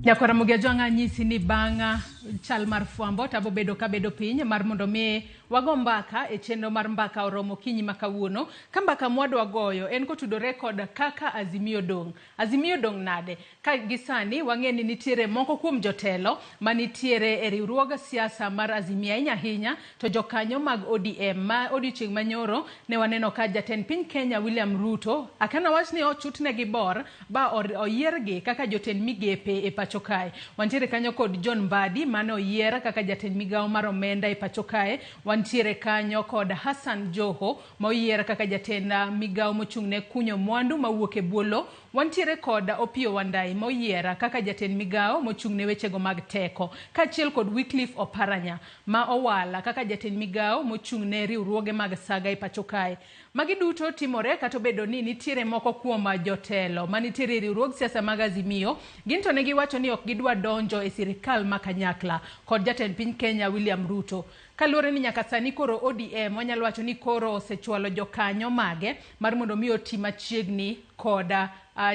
Nyakwar Ramogi Ajwang' anyisi ni bang' chal mar fwambo to abobedo kabedo piny mar mondo mi wago mbaka e chenro mar mbaka oromo okinyi ma kawuono. Ka mbaka mwadwa goyo en kotudore kod kaka Azimio dong'. Azimio dong' nade? Ka gi sani wang'e ni nitiere moko kuom jotelo manitiere e riwruog siasa mar Azimio ahinya ahinya to jokanyo mag ODM ma odiochieng' manyoro ne waneno ka jatend piny Kenya William Ruto akana wach ni ochutnegi bor ba oyiergi kaka jotend migepe e pacho kae. Wantiere kanyo kod John Mbadi mane oyier kaka jatend migawo mar omenda e pacho kae. Wantiere kanyo kod Hassan Joho ma oyier kaka jatend migawo mochung' ne kunyo mwandu mawuok e bwo lowo. Wantiere kod Opiyo Wandayi ma oyier kaka jatend migawo mochung' ne wechego mag teko, kaachiel kod Wycliffe Oparanya ma owal kaka jatend migawo mochung' ne riwruoge mag saga e pacho kae. Magi duto timore kata obedo ni nitiere moko kuom jotelo manitiere e riwruog siasa mag Azimio, gin to ne giwacho ni ok gidwa donjo e sirikal ma kanyakla kod jatend piny Kenya William Ruto. Kaluwore ni nyaka sani koro ODM wanyalo wacho ni koro osechwalo jokanyo mage mar mondo mi oti machiegni kod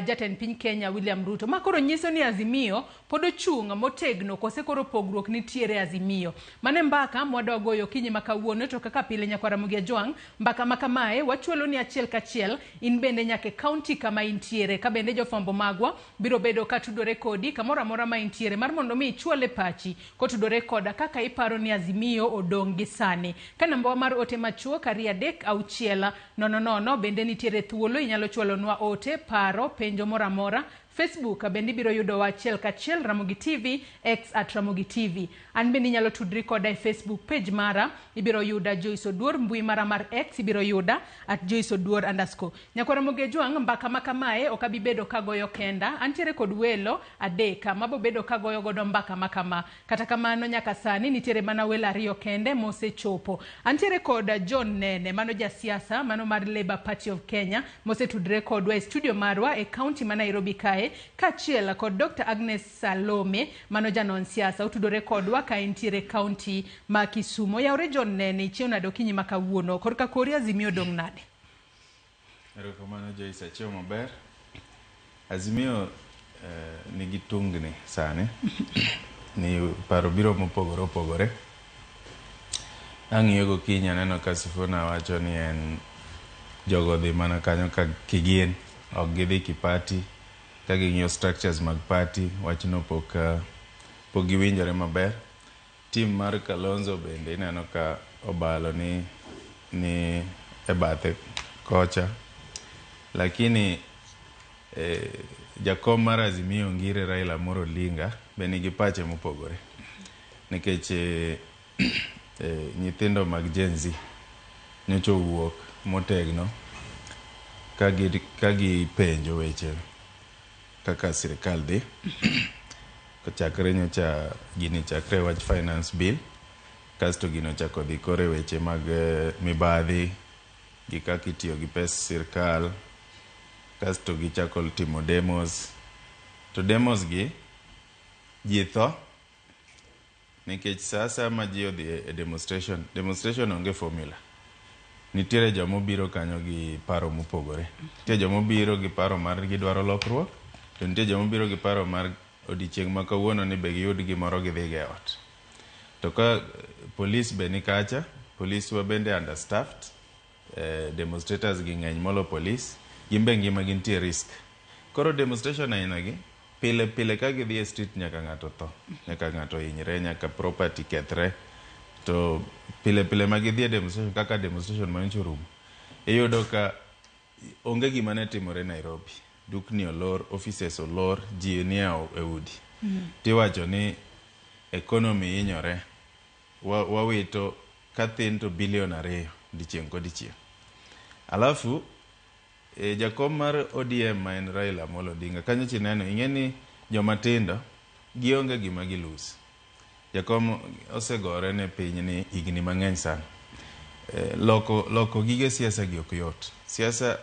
jatend piny Kenya William Ruto. Ma koro nyiso ni Azimio pod ochung' motegno kose koro pogruok nitiere Azimio. Mano e mbaka mwadwa goyo okinyi ma kawuono to kaka pile nyakwar Ramogi Ajwang', mbaka ma kamae wachwalo ni achiel kachiel in bende nyaka e kaunti kama intiere ka bende jofwambo magwa biro bedo ka tudore kodi kamoro amora ma intiere mar mondo mi ichwale pachi kotudore koda kaka iparo ni Azimio odong' gi sani. Ka nambawa mar ote machuok 236 0 0 bende nitiere thuolo inyalo chwalonwa ote, paro, penjo moro amora. Facebook bende ibiro yudowa achiel kachiel Ramogi TV, X at Ramogi TV. An bende inyalo tudri koda e Facebook page mara, ibiro yuda Joyce Oduor, mbui mara mar X ibiro yuda at Joyce Oduor underscore. Nyakwar Ramogi Ajwang', mbaka ma kamae ok abi bedo kagoyo kenda. Antiere kod welo adek mabo bedo kagoyo godo mbaka ma kama. Kata kamano nyaka sani nitiere mana welo ariyo kende mosechopo. Antiere kod John Nene, mano jasiasa, mano mar Labour Party of Kenya, mosetudre kodwa e studio marwa e kaunti ma Nairobi kae, kaachiel kod Dr. Agnes Salome, mano janon siasa, otudore kodwa ka entiere e kaunti ma Kisumu. Oyawre John Nene, ichiew nade okinyi ma kawuono? Korka kori Azimio dong' nade? Erokamano Joyce, achiewo maber. Azimio nigi tungni sani, ni paro biro mopogore opogore. Ang'iyo gokinyi aneno ka Sifuna wacho ni en jogo dhi mana kanyo ka kigin, ok gidhi kipati. Ka ging'iyo structures mag party, wachno pok, pok giwinjore maber. Team mar Kalonzo bende ineno ka obalo ni, ni e bathe kocha. Lakini eh, jakom mar Azimio Ngire Raila Amolo Odinga be nigi pache mopogore. Nikech eh, eh, nyithindo mag Gen Z nyocha owuok motegno ka gipenjo weche kaka sirikal dhi. Kochakre nyocha gini chakre e wach finance bill, kasto gino ochako dhi koro e weche mag mibadhi gi kaka itiyo gi pes sirkal, kasto gichako timo demos. To demos gi, ji tho nikech sa asaya ma ji odhi e demonstration, demonstration onge formula. Nitiere joma obiro kanyo gi paro mopogore. Nitie joma obiro gi paro mar gidwaro lokruok, to nitie joma obiro gi paro mar odiochieng' ma kawuono ni be giyud gimoro gidhigo e ot. To ka polis be ni kacha, polis wa bende understaffed, demonstrators gi ng'eny molo polis, gin be ngima gi nitie risk. Koro demonstration aina gi, pile pile ka gidhi e street nyaka ng'ato tho, nyaka ng'ato hinyre, nyaka property kethre. To pile pile ma gidhi e demonstration kaka demonstration ma nyocha orumo, iyudo ka onge gima ne timore Nairobi. Dukni olor, offices olor, ji nie e udi. Tiwacho ni economy hinyore, wawito kathin to bilion 2 odiochieng' kodiochieng'. Alafu jakom mar ODM ma en Raila Amolo Odinga, kanyo chineno, ing'e ni joma tindo gionge gima gi lose. Jakom osegore ne piny ni higni mang'eny sana. Loko gige siasa gi ok yot. Siasa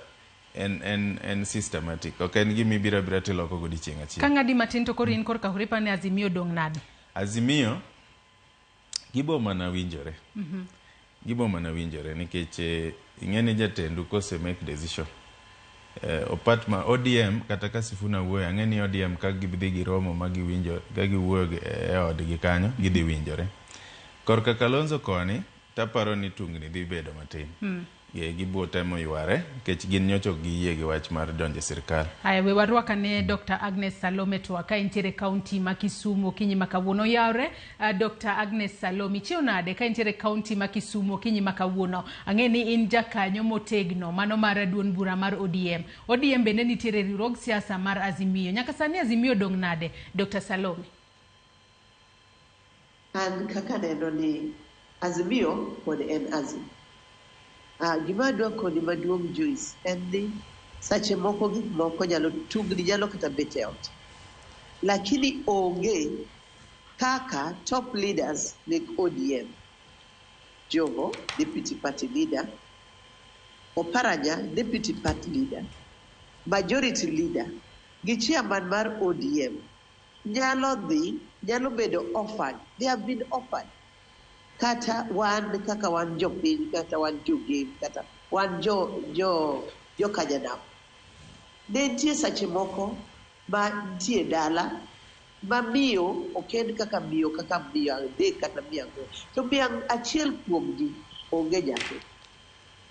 en systematic. Ok en gima ibiro abira tiloko godiochieng' achiel. Ka ng'adi matin to koro in korka kori iparo ni Azimio dong' nade? Azimio gibo mana winjore. Gibo mana winjore nikech ing'e ni jatendu kose make decision. Opat ma ODM kata ka Sifuna wuoyo, ang'e ni ODM ka gidhi giromo ma giwinjo ka giwuoyo e odgi kanyo, gidhi winjore. Korka Kalonzo koni, taparo ni tungni dhi bedo matin. Gibo temo yware nikech gin nyocha ok giyie gi wach mar donjo e sirikal. Aya, we warwak ane Dr. Agnes Salome twak ka entiere kaunti ma Kisumu okinyi ma kawuono. Oyawre, Dr. Agnes Salome, ichiew nade ka entiere kaunti ma Kisumu okinyi ma kawuono? Ang'e ni in jakanyo motegno mano mar duond bura mar ODM. ODM bende nitiere riwruog siasa mar Azimio. Nyaka sani Azimio dong' nade, Dr. Salome? An kaka neno ni Azimio pod en Azimio. Gima adwa koni maduong', Joyce, en ni sache moko gik moko nyalo tungni nyalo kata bet e ot. Lakini onge kaka top leaders mek ODM. Joho, deputy party leader, Oparanya, deputy party leader, majority leader, gi chairman mar ODM nyalo dhi, nyalo bedo offered. They have been offered. Kata wan kaka wan jopiny, kata wan jogem, kata wan jo Kanyanam. Ne nitie sache moko ma nitie dala ma miyo ok en kaka miyo adek kata miyo ang'wen. To miyo achiel kuomgi onge nyathi.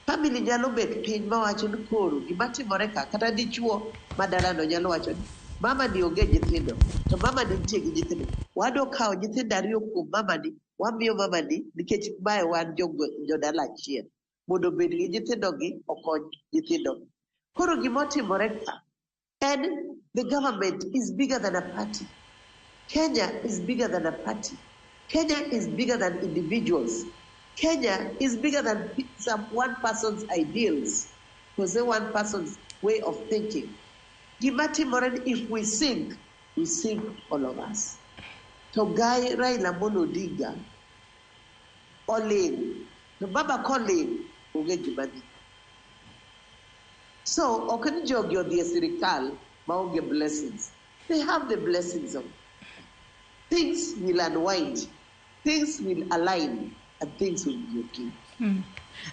Family nyalo bet piny mawacho ni koro gima timore ka, kata dichuo ma dalano nyalo wacho ni mama ni onge nyithindo, to mama ni nitie gi nyithindo. Wadwa kawo nyithindo ariyo kuom mama ni, wamiyo mama ni nikech mae wan jodala achiel. Mondo obed gi nyithindo gi, okony nyithindo gi. Koro gimotimore ka en the government is bigger than a party. Kenya is bigger than a party. Kenya is bigger than individuals. Kenya is bigger than some one person's ideals, because one person's way of thinking. Gima timore ni if we sink, we sink all of us. To guy Raila Amolo Odinga oling, to baba koling, onge gima dhi. So, ok ni jogi odhi e sirikal maonge blessings. They have the blessings of things will unwind, things will align, and things will be okay.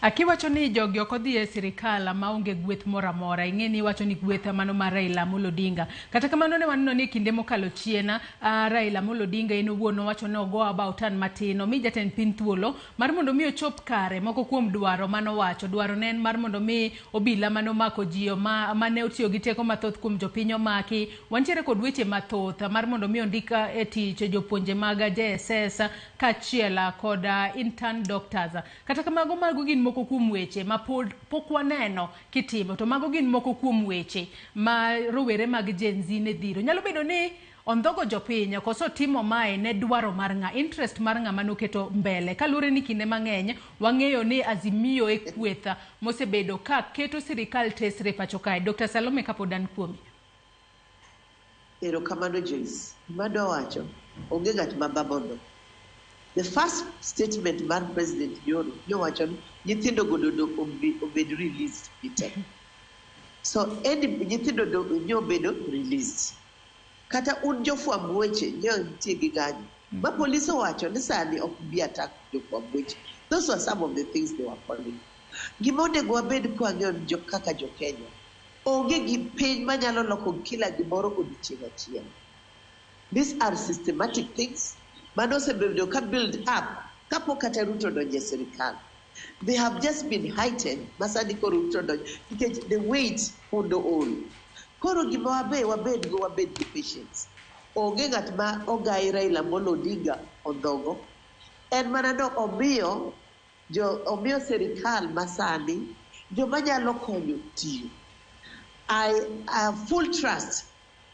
Akiwacho ni jogi ok odhi e sirikal maonge gweth moro amora, ing'e ni iwacho ni gweth mano mar Raila Amolo Odinga. Kata kamano ne waneno ni e kinde mokalo chien, Raila Amolo Odinga en owuon nowacho ni ogo about turn matin, omi jatend piny thuolo mar mondo mi ochop kare moko kuom dwaro manowacho. Dwaro ne en mar mondo mi obila manomako ji mane otiyo gi teko mathoth kuom jopiny omaki. Wantiere kod weche mathoth mar mondo mi ondik e tich jopuonje mag JSS kaachiel kod intern doctors. Kata kamago, mago gin moko kuom weche ma pod pok waneno kitimo, to mago gin moko kuom weche ma rowere mag Gen Z ne dhiro. Nyalo bedo ni ondhogo jopiny koso timo mae ne dwaro mar ng'a, interest mar ng'a manoketo mbele. Kaluwore ni kinde mang'eny wang'eyo ni Azimio e kweth mosebedo ka keto sirikal tesre pacho kae. Dr. Salome, kapod an kuomi. Erokamano, Joyce. Gima adwa wacho, onge ng'at ma babono. The first statement mar President Nyoro nyowacho ni nyithindo go mondo obed released gite. So any nyithindo nyobedo released. Kata un jofwamb weche nyo nitie gi ng'anyo. Ma polis owacho ni sani ok bi attack jofwamb weche. Those were some of the things they were calling. Gima onego wabed kwang'eyo ni jo kaka jo Kenya, onge gi piny manyalo loko kila gimoro odiochieng' achiel. These are systematic things mano osebedo ka build up kapok kata Ruto odonjo e sirikal. They have just been heightened ma sani koro Ruto odonjo nikech the weight mondo ol. Koro gima wabe wabed go, wabed gi patience. Onge ng'at ma ogai Raila Amolo Odinga ondhogo. En mana no omiyo jo omiyo sirikal masani joma nyalo konyo tiyo. I have full trust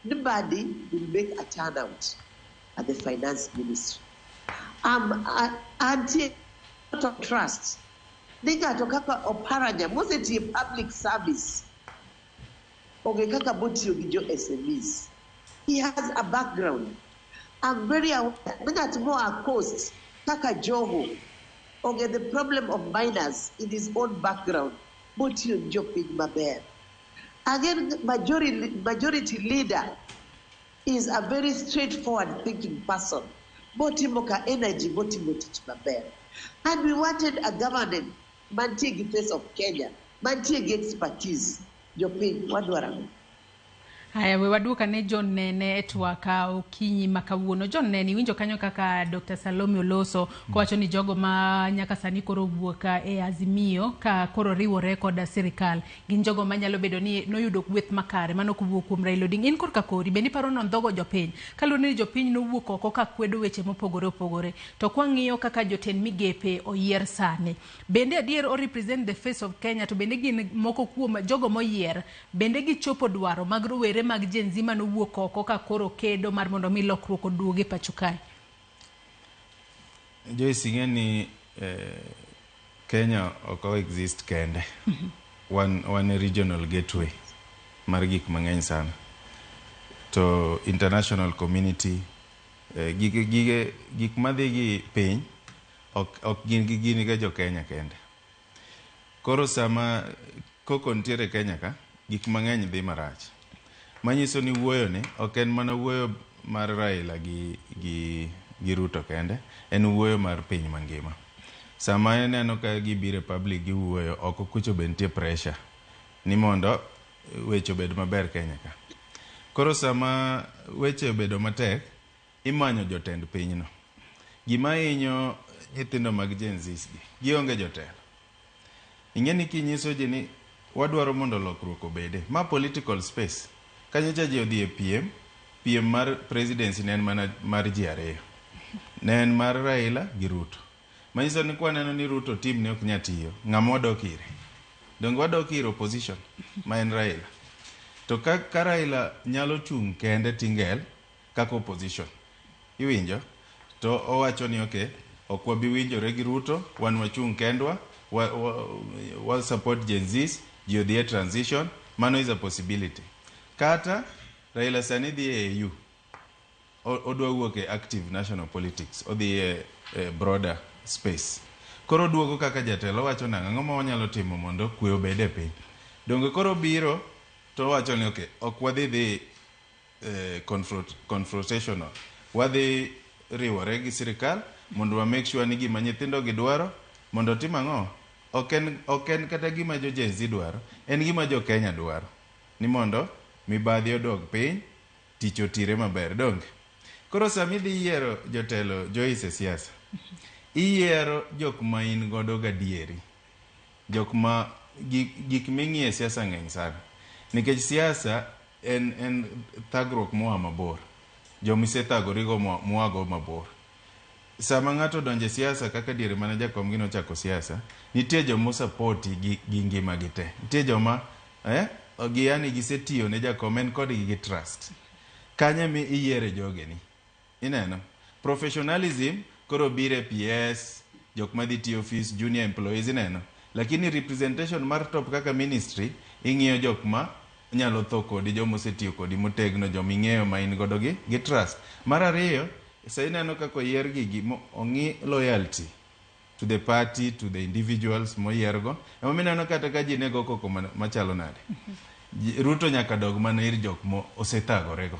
nobody will make a turnout at the finance ministry. Antie lot of trust ni ng'ato kaka Oparanya mosetiyo e public service onge kaka botiyo gi jo SMEs. He has a background. I'm very aware ni ng'at moa coast kaka Joho onge the problem of minors in his own background botiyo gi jopiny maber. Again, majority leader is a very straightforward thinking person. Botimo ka energy, botimo tich maber. And we wanted a government mantie gi face of Kenya, mantie gi expertise. Jopiny wadwaro ang'o? Haya, we waduok ane John Nene e twak okinyi ma kawuono. John Nene, iwinjo kanyo kaka Dr. Salome oloso kowacho ni jogo ma nyaka sani koro owuok e Azimio ka koro riwore kod sirikal gin jogo manyalo bedo ni noyudo gweth makare mano kowuok kuom Raila Odinga. In korka kori, bende iparo nondhogo jopiny kaluwore ni jopiny nowuok oko ka kwedo weche mopogore opogore. To kwang'iyo kaka jotend migepe oyier sani, bende adier o represent the face of Kenya to bende gin moko kuom jogo moyier bende gichopo dwaro mag rowere mag Gen Z manowuok oko ka koro kedo mar mondo mi lokruok oduog e pacho kae? Joyce, ing'e ni Kenya ok o exist kende. Wan e regional gateway mar gik mang'eny sana. To international community, gik madhi gi piny ok gin ga jo Kenya kende. Koro sama koko nitiere Kenya ka, gik mang'eny dhi marach. Manyiso ni wuoyo ni ok en mana wuoyo mar Raila gi Ruto kende, en wuoyo mar piny mangima. Sama ineno ka gibiro e public giwuoyo, oko kucho be nitie pressure ni mondo weche obed maber Kenya ka. Koro sama weche obedo matek, imanyo jotend pinyno. Gima hinyo nyithindo mag Gen Z gi, gionge jotelo. Ing'e ni kinyiso ji ni wadwaro mondo lokruok obede. Ma political space. Kanyocha ji odhi e piem, piem mar presidency ne en mana mar ji ariyo. Ne en mar Raila gi Ruto. Manyiso ni kwaneno ni Ruto team ne ok nyal tiyo, ng'ama wadok ire? Donge wadok ir opposition ma en Raila. To ka Raila nyalo chung' kende tingel kaka opposition. Iwinjo? To owacho ni okay, ok wabi winjore gi Ruto, wan wachung' kendwa, wa support Gen Zs, ji odhi e transition, mano is a possibility. Kata Raila sani dhi e AU, odwa wuok e active national politics, odhi e broader space. Koro oduogo kaka jatelo, owacho nang'o, ang'o ma wanyalo timo mondo kwe obed e piny. Donge koro biro to owacho ni okay, ok wadhi dhi confrontational. Wadhi riwore gi sirikal mondo wa make sure ni gima nyithindo gi dwaro mondo otim ang'o? Ok en kata gima jo Gen Z dwaro, en gima jo Kenya dwaro. Ni mondo mibadhi odog piny, tich otire maber, donge? Koro sama idhi yiero jotelo Joyce e siasa, iyiero jok ma in godo gadieri. Jok ma gik ming'iyo e siasa ng'eny sana. Nikech siasa en thagruok moa mabor. Joma isethagorigo moago mabor. Sama ng'ato odonjo e siasa kaka diere mane jakom gi nochako siasa, nitie joma osapoti gi ngima gi te. Nitie joma gi yani gisetiyo ne jakom en kodgi gi trust. Kanyo ema iyiere jogeni. Ineno? Professionalism koro biro e PS, jok madhi tiyo office, junior employees ineno. Lakini representation mar top kaka ministry, ing'iyo jok ma nyalo tho kodi, joma osetiyo kodi motegno, joma ing'eyo ma in godo gi trust. Mar ariyo, sa ineno kaka oyier gigi, ong'i loyalty to the party, to the individuals moyiergo. Emomiyo ineno kata ka ji ne go koko machalo nade. Ruto nyaka dog mana ir jok mo osethagorego.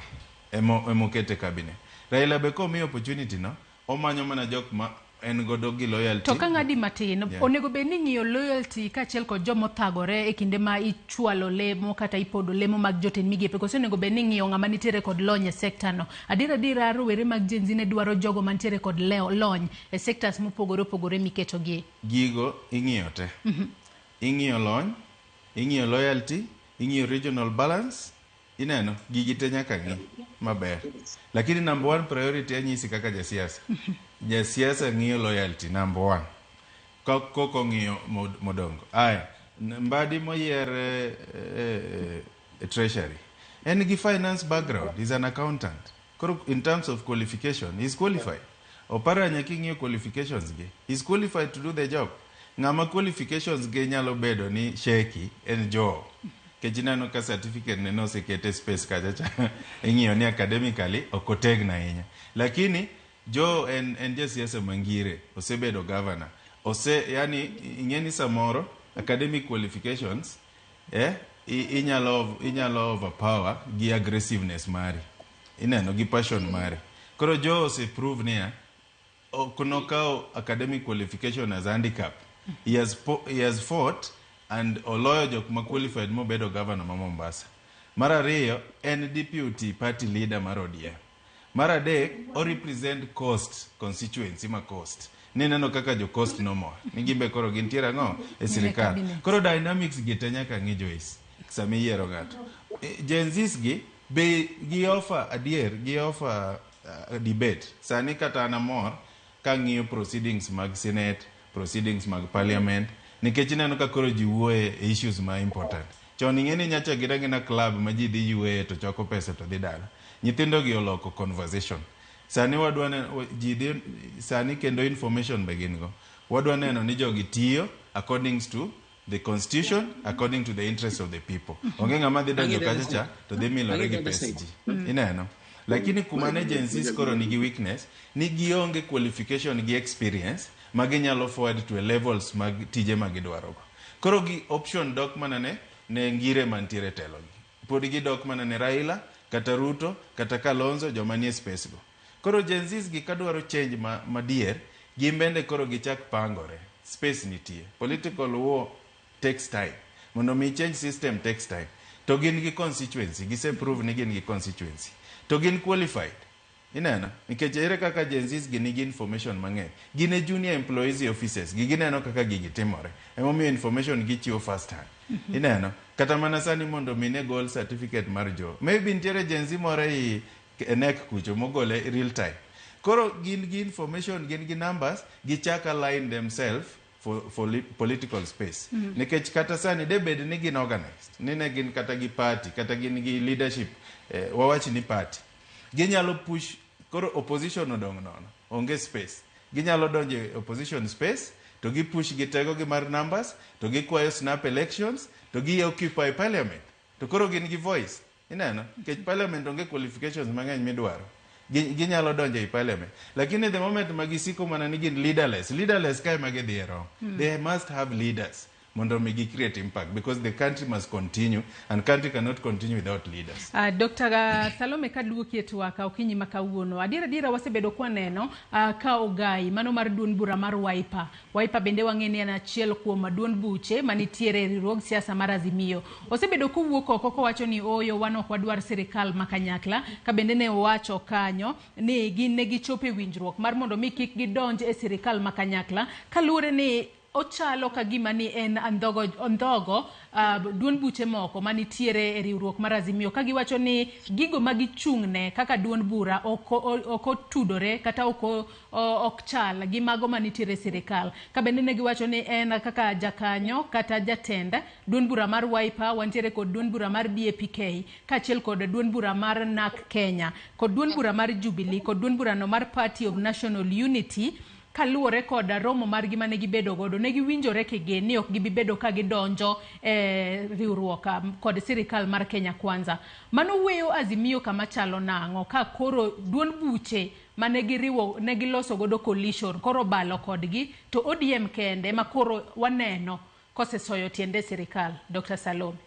Emokete cabinet. Raila be komiyo opportunity no, omanyo mana jok ma en godo gi loyalty. To ka ng'adi matin, onego bed ni ng'iyo loyalty kaachiel kod joma othagore e kinde ma ichwalo lemo kata ipodo lemo mag jotend migepe, koso onego bed ni ng'iyo ng'ama nitiere kod lony e sekta no. Adier adiera rowere mag Gen Z ne dwaro jogo mantiere kod lony e sectors mopogore opogore miketogie. Gigo ing'iyo te. Ing'iyo lony, ing'iyo loyalty, ing'iyo regional balance, ineno gigi te nyaka ng'i maber. Lakini number one priority anyisi kaka jasiasa. Jasiasa ng'iyo loyalty number one. Koko ng'iyo modongo. Aya, Mbadi moyier e treasury. En gi finance background, he's an accountant. Koro in terms of qualification, he's qualified. Oparanya king'iyo qualifications gi, he's qualified to do the job. Ng'ama qualifications ge nyalo bedo ni shaky en Joho. Nikech ineno ka certificate ne nosekete space kacha cha, ing'iyo ni academically ok otegno ahinya. Lakini Joho en jasiasa mangire, osebedo governor. Yani ing'e ni samoro academic qualifications inyalo overpower gi aggressiveness mari. Ineno gi passion mari. Koro Joho ose prove niya, ok nokawo academic qualification as handicap. He has fought And oloyo jok ma qualified mobedo governor ma Mombasa. Mar ariyo, en deputy party leader mar ODM. Mar adek, o represent Coast constituency ma Coast. Nineno kaka jo Coast nomor. Ni gimbe koro gintiere ang'o e sirikal. Cabinet. Koro dynamics gi te nyaka ng'i, Joyce, sama iyiero ng'ato. Gen Zs gi be gi offer adier, gi offer debate. Sani kata an amor kang'iyo proceedings mag Senate, proceedings mag Parliament, nikech ineno ka koro ji wuoye e issues ma important. Chon ing'e ni nyacha gin agina club ma ji dhi yueye to choko pesa to dhi dala. Nyithindo gi oloko conversation. Sani wadwa neno ji dhi sani kendo information be gin go. Wadwa neno ni jogi tiyo according to the constitution, according to the interest of the people. Onge ng'ama dhi donjo kacha cha to dhi milore gi pes ji. Ineno? Lakini kuma ne Gen Zs koro nigi weakness, ni gionge qualification gi experience ma ginyalo forward to a levels mag tije ma gidwaro go. Koro gi option dok mana ne ngire mantiere e telo gi. Pod gidok mana ne Raila, kata Ruto, kata Kalonzo, joma nie space go. Koro Gen Zs gi kadwaro change ma madier, gin bende koro gichak pangore. Space nitie. Political war takes time. Mondo mi change system takes time. To gin gi constituency, gise prove ni gin gi constituency. To gin qualified. Ineno? Nikech ere kaka Gen Zs gi nigi information mang'eny. Gin e junior employees e offices gi gineno kaka gigi timore. Emomiyo information gichiwo first hand. Ineno? Kata mana sani mondo mi ne gol certificate mar jo. Maybe nitiere Gen Z moro ei e nek kucho mogole real time. Koro gin gi information, gin gi numbers, gichak align themselves for political space. Nikech kata sani de bed ni gin organized, ni ne gin kata gi party, kata gin gi leadership, wawach ni party. Ginyalo push, koro opposition odong' nono, onge space. Ginyalo donjo e opposition space, to gi push gi tego gi mar numbers, to gikwayo snap elections, to gi occupy parliament. To koro gin gi voice. Ineno? Nikech parliament onge qualifications mang'eny midwaro. Ginyalo donjo ei parliament. Lakini the moment ma gisiko mana ni gin leaderless, leaderless kae ma gidhi e wrong. They must have leaders mondo mi gi create impact because the country must continue and country cannot continue without leaders. Dr. Salome, kaduoki e twak okinyi ma kawuono. Adiera adiera wasebedo kwaneno ka ogai mano mar duond bura mar Wiper. Wiper bende wang'e ni en achiel kuom duond buche manitiere e riwruog siasa mar Azimio. Osebedo kowuok oko kowacho ni oyo, wan ok wadwar sirikal ma kanyakla, ka bende ne owacho kanyo ni gin ne gichopo e winjruok mar mondo mi kik gidonj e sirikal ma kanyakla kaluwore ni ochalo ka gima ni en andhogo, ondhogo duond buche moko manitiere e riwruok mar Azimio ka giwacho ni gigo ma gichung'ne kaka duond bura ok otudore kata ok chal gi mago manitiere e sirikal. Ka bende ne giwacho ni en kaka jakanyo kata jatend duond bura mar Wiper, wantiere kod duond bura mar DAPK kaachiel kod duond bura mar NARC Kenya kod duond bura mar Jubilee kod duond burano mar Party of National Unity. Kaluwore kod romo margi mane gibedo godo, ne giwinjore kigin ni ok gibi bedo ka gidonjo e riwruok kod sirikal mar Kenya Kwanza. Mano weyo Azimio kama chalo nang'o ka koro duond buche mane giriwo ne giloso godo coalition koro balo kodgi to ODM kende ma koro waneno kosesoyo tiende e sirikal? Dr. Salome.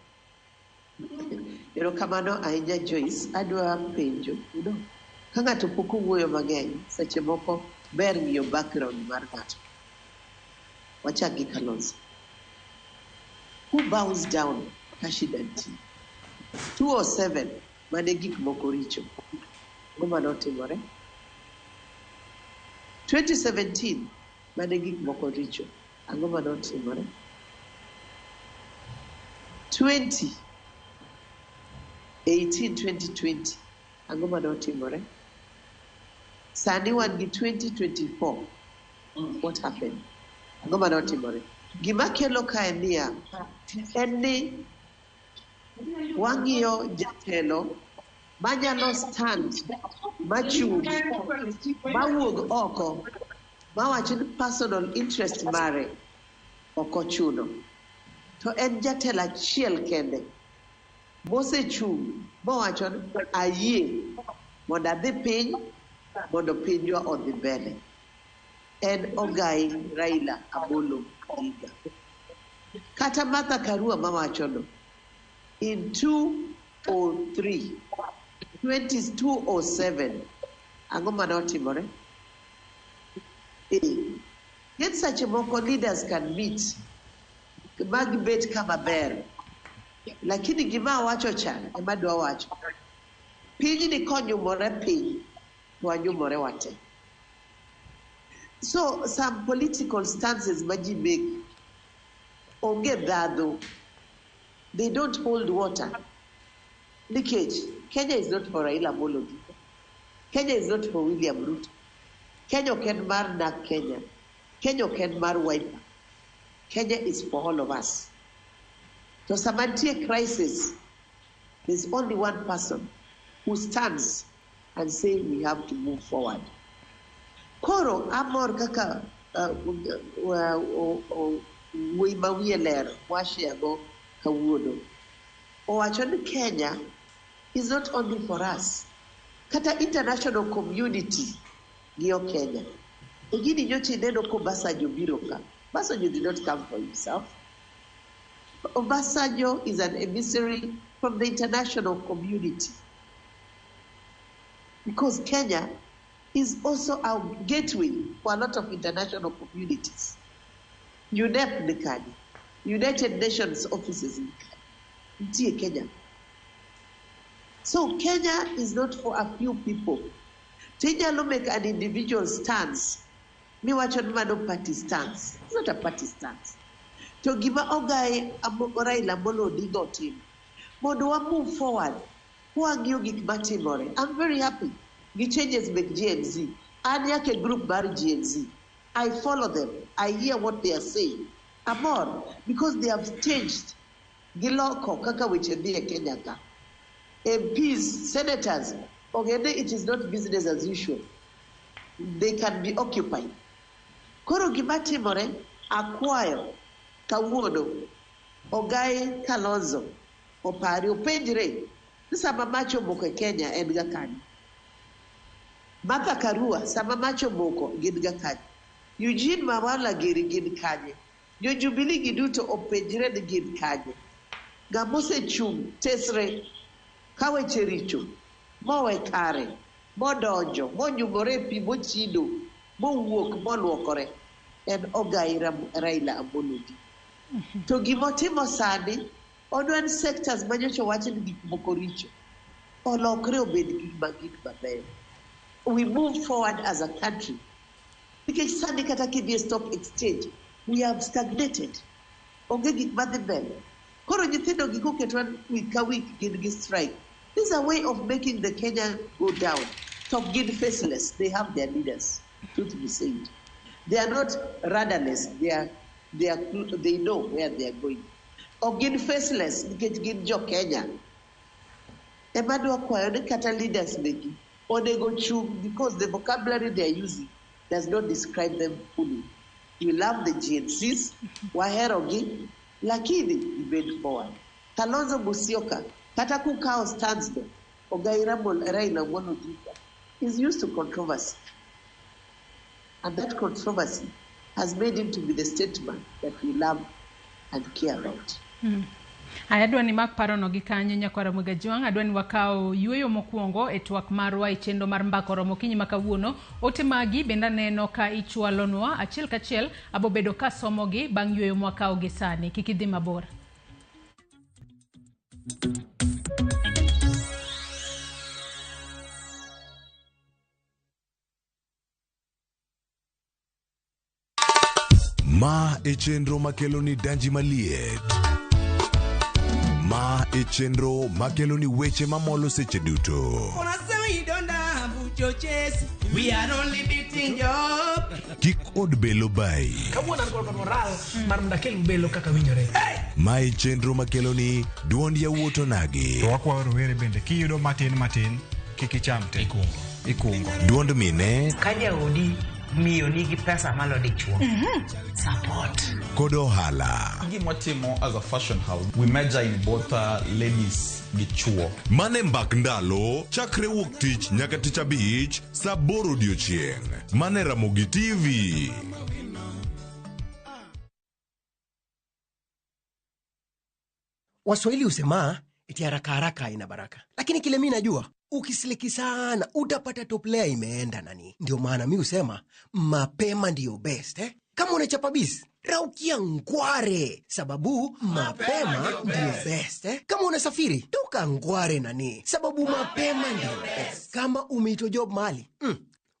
Erokamano ahinya, Joyce. Adwa penjo, ka ng'ato pok owuoyo mang'eny, seche moko ber ng'iyo background mar ng'ato. Wachak gi Kalonzo. Who bows down ka shida nitie? 207 mane gik moko richo. Ang'o manotimore? 2017 mane gik moko richo. Ang'o manotimore? 20 18 2020 ang'o manotimore? Sani wan gi 2024, what happened? Ang'o manotimore? Gima kelo kae niya en ni wang'iyo jatelo manyalo stand machung' mawuog oko mawacho ni personal interest mare ok ochuno, to en jatelo achiel kende mosechung' mowacho ni ayie mondo adhi piny mondo pinywa odhi mbele, en Ogai Raila Amolo Odinga. Kata Martha Karua mawachono in 203 2207, ang'o manotimore? Yet seche moko leaders can meet. Ma gibet kama ber. Lakini gima awacho cha ema adwa wacho. Pinyni konyumore piny, to wanyumore wate. So some political stances ma ji make onge ndhadhu. They don't hold water. Nikech Kenya is not for Raila Amolo Odinga. Kenya is not for William Ruto. Kenya ok en mar NARC Kenya. Kenya ok en mar Wiper. Kenya is for all of us. To sama nitie crisis, there's only one person who stands and say we have to move forward. Koro amor kaka wuoyi ma wiye ler washare go kawuono. Owacho ni Kenya is not only for us. Kata international community ng'iyo Kenya. E gini nyocha ineno ka Obasanjo biro ka. Obasanjo did not come for himself. Obasanjo is an emissary from the international community. Because Kenya is also our gateway for a lot of international communities. UNEP ni kanye, United Nations offices ni kanye, nitie Kenya. So Kenya is not for a few people. To inyalo make an individual stance miwacho ni mano party stance. It's not a party stance. To gima ogaye Raila Amolo Odinga otimo mondo wa move forward kwang'iyo gik matimore. I'm very happy gi changes mek Gen Z. An nyaka e group mar Gen Z. I follow them. I hear what they are saying. Amor because they have changed. Giloko kaka weche dhi e Kenya ka. MPs, senators, ogende it is not business as usual. They can be occupied. Koro gima timore, akwayo kawuono Ogai Kalonzo opari openjre ni sama mach omoko e Kenya en ga kanye. Martha Karua sama mach omoko gin ga kanye. Eugene Wamalwa giri gin kanye. Jo Jubilee gi duto openjre ni gin kanye. Ng'ama osechung' tesre ka weche richo mowe kare modonjo monyumore e pi mochido mowuok moluokore en Ogai Raila Amolo Odinga. To gimotimo sani odwa ni sectors manyocha owach ni gik moko richo olokre obed gik gik mabeyo. We move forward as a country. Nikech sani kata kidhi e stock exchange, we have stagnated. Onge gik madhi mbele. Koro nyithindo gi koketwa week ka week gin gi strike. This is a way of making the Kenya go down. To gin faceless. They have their leaders. Truth be said. They are not rudderless. They know where they are going. Ok gin faceless nikech gin jo Kenya. Ema adwa kwayo ni kata leaders meki onego chung because the vocabulary they are using does not describe them fully. We love the Gen Zs, waherogi, lakini gibed forward. Kalonzo Musyoka, kata kukawo stands go, Ogai Raila Amolo Odinga is used to controversy. And that controversy has made him to be the statesman that we love and care about. Aya, adwa ni mak parono gi kanyo nyakwara Mwega adwa ni wakaw yueyo mokwongo e twak marwa e chenro mar mbaka oromo okinyi ma kawuono. Ote magi bende aneno ka ichwalonwa achiel kachiel, abobedo ka somogi bang' yueyo mwakawo gi sani. Kik idhi mabor. Ma e chenro makelo ni danji maliet. Ma e chenro makelo ni weche mamolo seche duto. Unasema you don't have choches. We are only beating job. Kik od belo bai. Kawuono an kod moral mar mondo akel belo kaka winjore. Ma e chenro makelo ni duond yawuot onagi. To wakwayo rowere bende kiyudo matin matin kik icham te. Ikungo. Duond mine Ka jaodi miyo nigi pesa malo dichuo support kod ohala. Gima watimo as a fashion house, we major in both ladies gi chuo. Mane mbak ndalo chakre wuok tich nyaka tich abich saa aboro odiochieng'. Mane Ramogi TV. Waswahili husema eti haraka haraka haina baraka, lakini kile mi najua ukisiliki sana utapata top layer imeenda nani. Ndio maana mi husema mapema ndiyo best eh? Kama unachapa biz, raukia ngware, sababu mapema ndio best eh? Kama unasafiri, toka ngware nani, sababu mapema ndio best. Kama umeitwa job mahali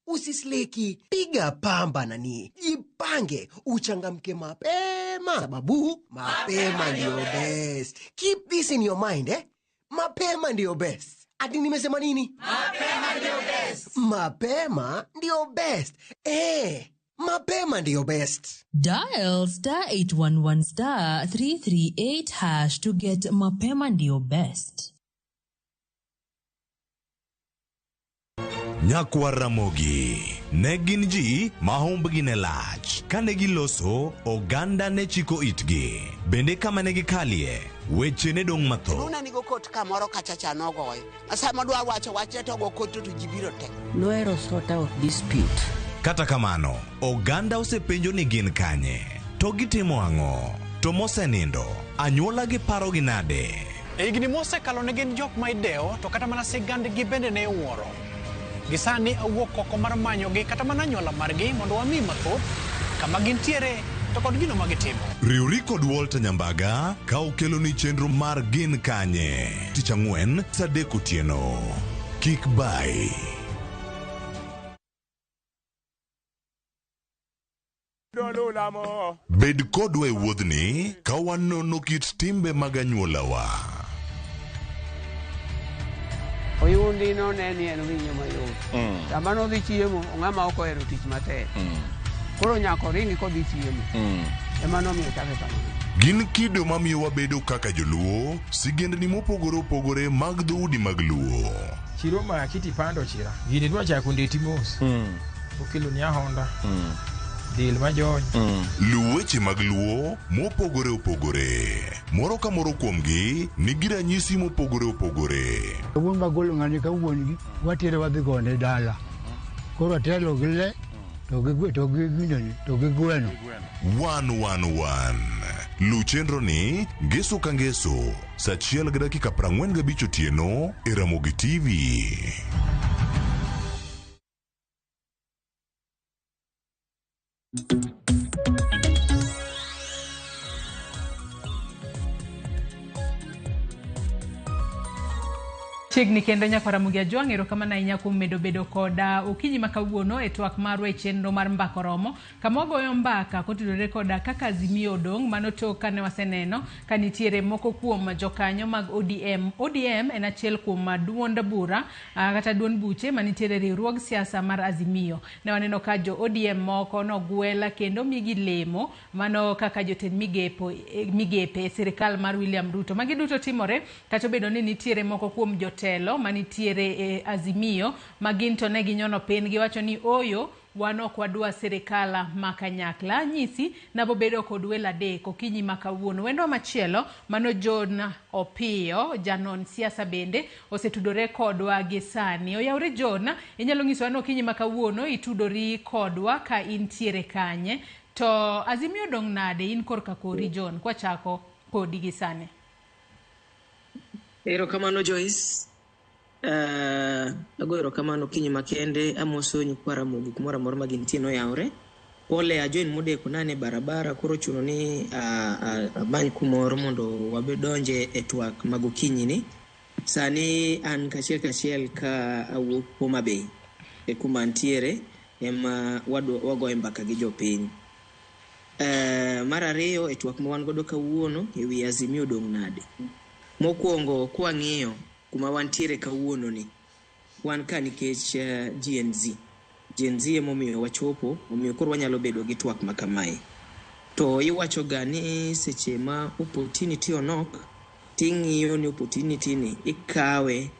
usisleki, piga pamba nani, jipange, uchangamke mapema, sababu mapema ndio best. Keep this in your mind eh? Mapema ndio best. Ati nimesema nini? Mapema ndio best. Mapema ndio best. Eh, mapema ndio best. Dial star 811 star 338 hash to get Mapema Ndio Best. Nyakwar Ramogi ne gin ji ma humbgi ne lach. Kane giloso, oganda ne chiko itgi. Bende kama ne gikalie, weche ne dong' mathoth. Luna nigo kot kamoro kacha cha nogoyo. Sama dwa wacho wachne to go kot to ji biro te. Nohero sort out dispute. Kata kamano, oganda osepenjo ni gin kanye, to gitimo ang'o, to mosenindo, anyuola gi parogi nade? E higni mosekalo ne gin jok ma idewo to kata mana sigandgi bende ne iwuoro. Gi sani awuok oko mar manyogi kata mana anyuola margi mondo wami mathoth kama gintiere to kod gino ma gitimo. Riwri kod Walter Nyambaga ka okeloni chenro mar Gin Kanye tich ang'wen saa 3 otieno. Kik bai. Bed kodwa e wuodhni ka wanono kit timbe mag anyuolawa. Oyundi none ni en winyo mayot. Sama nodhi chiemo, ng'ama ok ohero tich matek. Koro nyaka oringi kodhi chiemo. Ema nomiyo ochake kamano. Gin kido mamiyo wabedo kaka joluo, sigendni mopogore opogore mag dhoudi mag luo. Chiro ma kiti pando chira. Gini dwa chako ndeti mos. Okelo ni ahonda. Del majony. Luw weche mag luo mopogore opogore. Moro ka moro kuomgi nigi ranyisi mopogore opogore. Wuon magolo ng'ani ka wuon gi watere wadhi gone dala. Koro atelo gi le to gi to gi ginene to gi gweno. 111. Luw chenro ni ngeso ka ngeso saa 1:45 otieno e Ramogi TV. Chiegni kendo nyakwar Ramogi Ajwang', erokamano ahinya kuom medo bedo koda okinyi ma kawuono e twak marwa e chenro mar Mbaka Oromo, kama wagoyo mbaka kotudore koda kaka Azimio odong'. Mano tok kane waseneno ka nitiere moko kuom jokanyo mag ODM. ODM en achiel kuom duond bura kata duond buche manitiere riwruog siasa mar Azimio. Ne waneno ka jo ODM moko nogwel kendo migi lemo mano kaka jotend migepe e sirikal mar William Ruto. Magi duto timore kata obedo ni nitiere moko kuom jotelo manitiere e Azimio ma gin to ne ginyono piny giwacho ni oyo wan ok wadwa sirikal ma kanyakla. Nyisi nabobedo kod welo adek okinyi ma kawuono. Wendo machielo mano John Opiyo, janon siasa bende osetudore kodwa gi sani. Oyawre John, inyalo nyisowa ni okinyi ma kawuono itudori kodwa ka intiere kanye, to Azimio dong' nade in korka kori John, kwachako kodi gi sani? Erokamano Joyce. Ago erokamano kinyi makende, amoso nyikwa Ramogi kumoro amora ma gintie noyawre. Pole ajoin modeko nane barabara, koro chuno ni amany kumoro mondo wabedonje e twak mag okinyi ni. Sani an kachiel kachiel ka awuok Homa Bay e kuma antiere ema wagoye mbaka gi jopiny. Mar ariyo e twak ma wan godo kawuono e wi Azimio odong' nade. Mokwongo kwang'iyo kuma wantiere kawuono ni, wan ka nikech Gen Z. Gen Z emomiyo wachopo, omiyo koro wanyalo bedo gi twak ma kamae. To iwacho ga ni seche ma opportunity onok, ting'iyo ni opportunity ni ikawe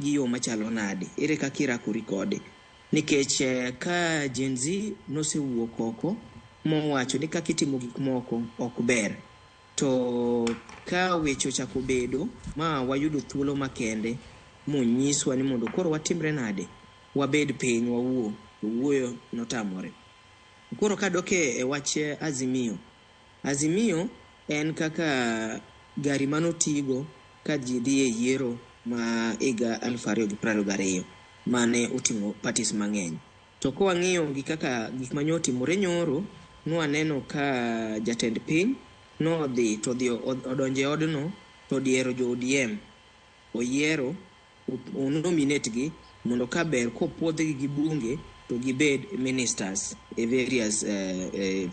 gi yo machalo nade, ere kaka irakori kode. Nikech ka Gen Z nosewuok oko mowacho ni kaka itimo gik moko ok ber, to ka weche ochako bedo ma wayudo thuolo makende monyiswa ni mondo koro watimre nade, wabed piny wawuo, to wuoyo notamore. Koro kadok e wach Azimio, Azimio en kaka gari manotigo ka ji dhi e yiero ma higa 2022 mane oting'o parties mang'eny. To ka wang'iyo gi kaka gik mane otimore nyoro, nwaneno ka jatend piny nodhi to odhi odonjo e odno to odiero jo ODM oyiero onominate gi mondo ka ber kopuodhgi gi bunge to gibed ministers e various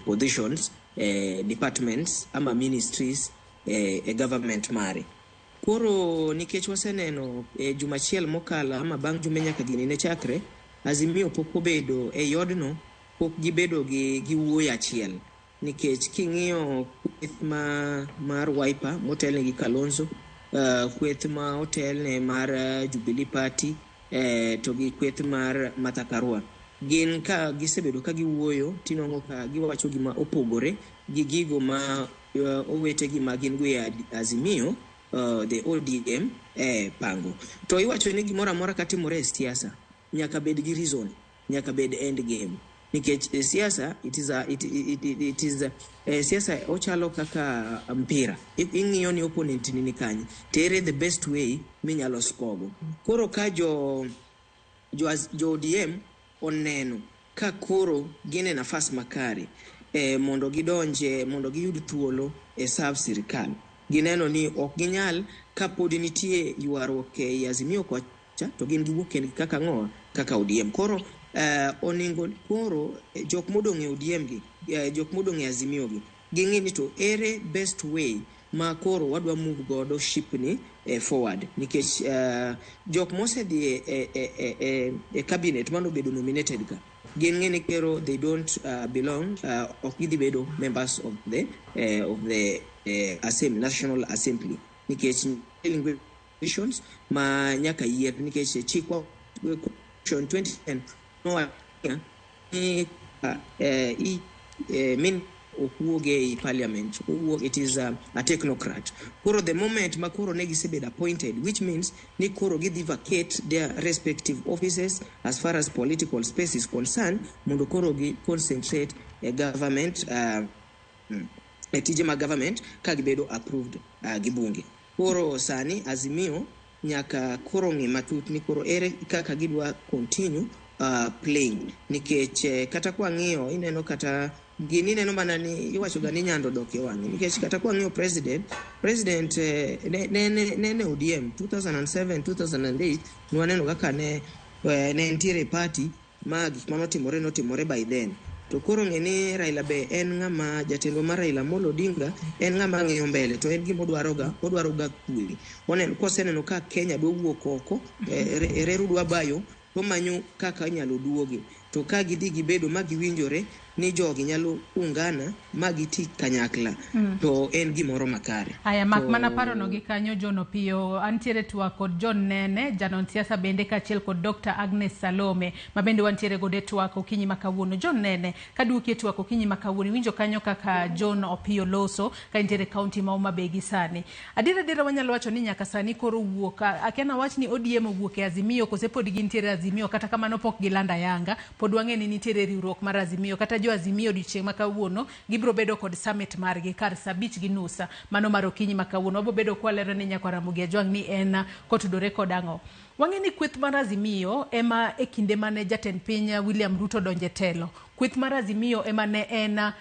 positions, departments ama ministries e government mare. Koro nikech waseneno e juma achiel mokalo ama bang' jumbe nyaka gini ne chakre, Azimio pok obedo e odno, pok gibedo gi wuoyo achiel. Nikech king'iyo kweth mar Wiper motelne gi Kalonzo, kweth ma otelne mar Jubilee Party, to gi kweth mar Martha Karua, gin ka gisebedo ka giwuoyo tinwang'o ka giwacho gima opogore gi gigo ma owetegi ma gin go e Azimio, the ODM, pango. To iwacho ni gimoro amora katimore e siasa nyaka bed gi reason, nyaka bed end game. Nikech e siasa it is a, it, it, it, it is a, siasa ochalo kaka mpira. Ing'iyo ni opponent ni kanye, tere the best way minyalo score go. Koro ka jo ODM oneno ka koro gin e nafas makare mondo gidonje, mondo giyud thuolo e serve sirikal, gineno ni ok ginyal kapod nitie ywaruok e Azimio kocha, to gin giwuok kendgi kaka ng'owa kaka ODM. Koro oningo koro jok modong' e ODM gi, jok modong' e Azimio gi, ging'e ni to ere best way ma koro wadwa move godo ship ni forward. Nikech jok mosedhi e cabinet manobedo nominated ka, gin ng'e ni kero they don't belong, ok gidhi bedo members of the National Assembly, nikech positions ma nyaka yier, nikech chikwa 2010 nowacho ni min ok wuog ei parliament, owuok, it is a technocrat. Koro the moment ma koro ne gisebedo appointed, which means ni koro gidhi vacate their respective offices as far as political space is concerned, mondo koro gi concentrate e government, e tije mag government ka gibedo approved gi bunge. Koro sani Azimio nyaka koro ng'i matut ni koro ere kaka gidwa continue playing, nikech kata kwang'iyo ineno kata gini ineno mana ni iwacho ga ni nyando dok e wang'e, nikech kata kwang'iyo president ne ODM 2007 2008 nwaneno kaka ne nitiere party ma gik manotimore notimore by then. To koro ng'e ni Raila be en ng'ama jatendwa mar Raila Amolo Odinga en ng'ama ng'iyo mbele, to en gima odwaro ga, odwaro ga kwe. Oneno koseneno ka Kenya dwa wuok oko, reru dwa bayo, tomanyo kaka inyalo duogi. To ka gidhi gibedo ma giwinjore ni jogi nyalo ungana ma giti kanyakla, to en gimoro makare. Aya, mak mana parono gi kanyo John Opiyo. Antiere twak kod John Nene, janon siasa bende, kaachiel kod Dr. Agnes Salome ma bende wantiere godo e twak okinyi ma kawuono. John Nene, kaduoki e twak okinyi ma kawuono, iwinjo kanyo kaka John Opiyo loso ka entiere kaunti ma Homa Bay gi sani. Adiera adiera wanyalo wacho ni nyaka sani koro wuok, akia wach ni ODM owuok e Azimio kose pod gintiere Azimio, kata kamano pok gilando ayanga, pod wang'e ni nitiere riwruok mar Azimio. Kata jo Azimio odiochieng' ma kawuono gibiro bedo kod summit margi kar saa 5:30 mano mar okinyi ma kawuono. Wabiro bedo kwalero ni nyakwa Ramogi Ajwang' ni en kotudore kod ang'o. Wang'e ni kweth mar Azimio ema e kinde mane jatend piny William Ruto donje telo, kweth mar Azimio ema ne en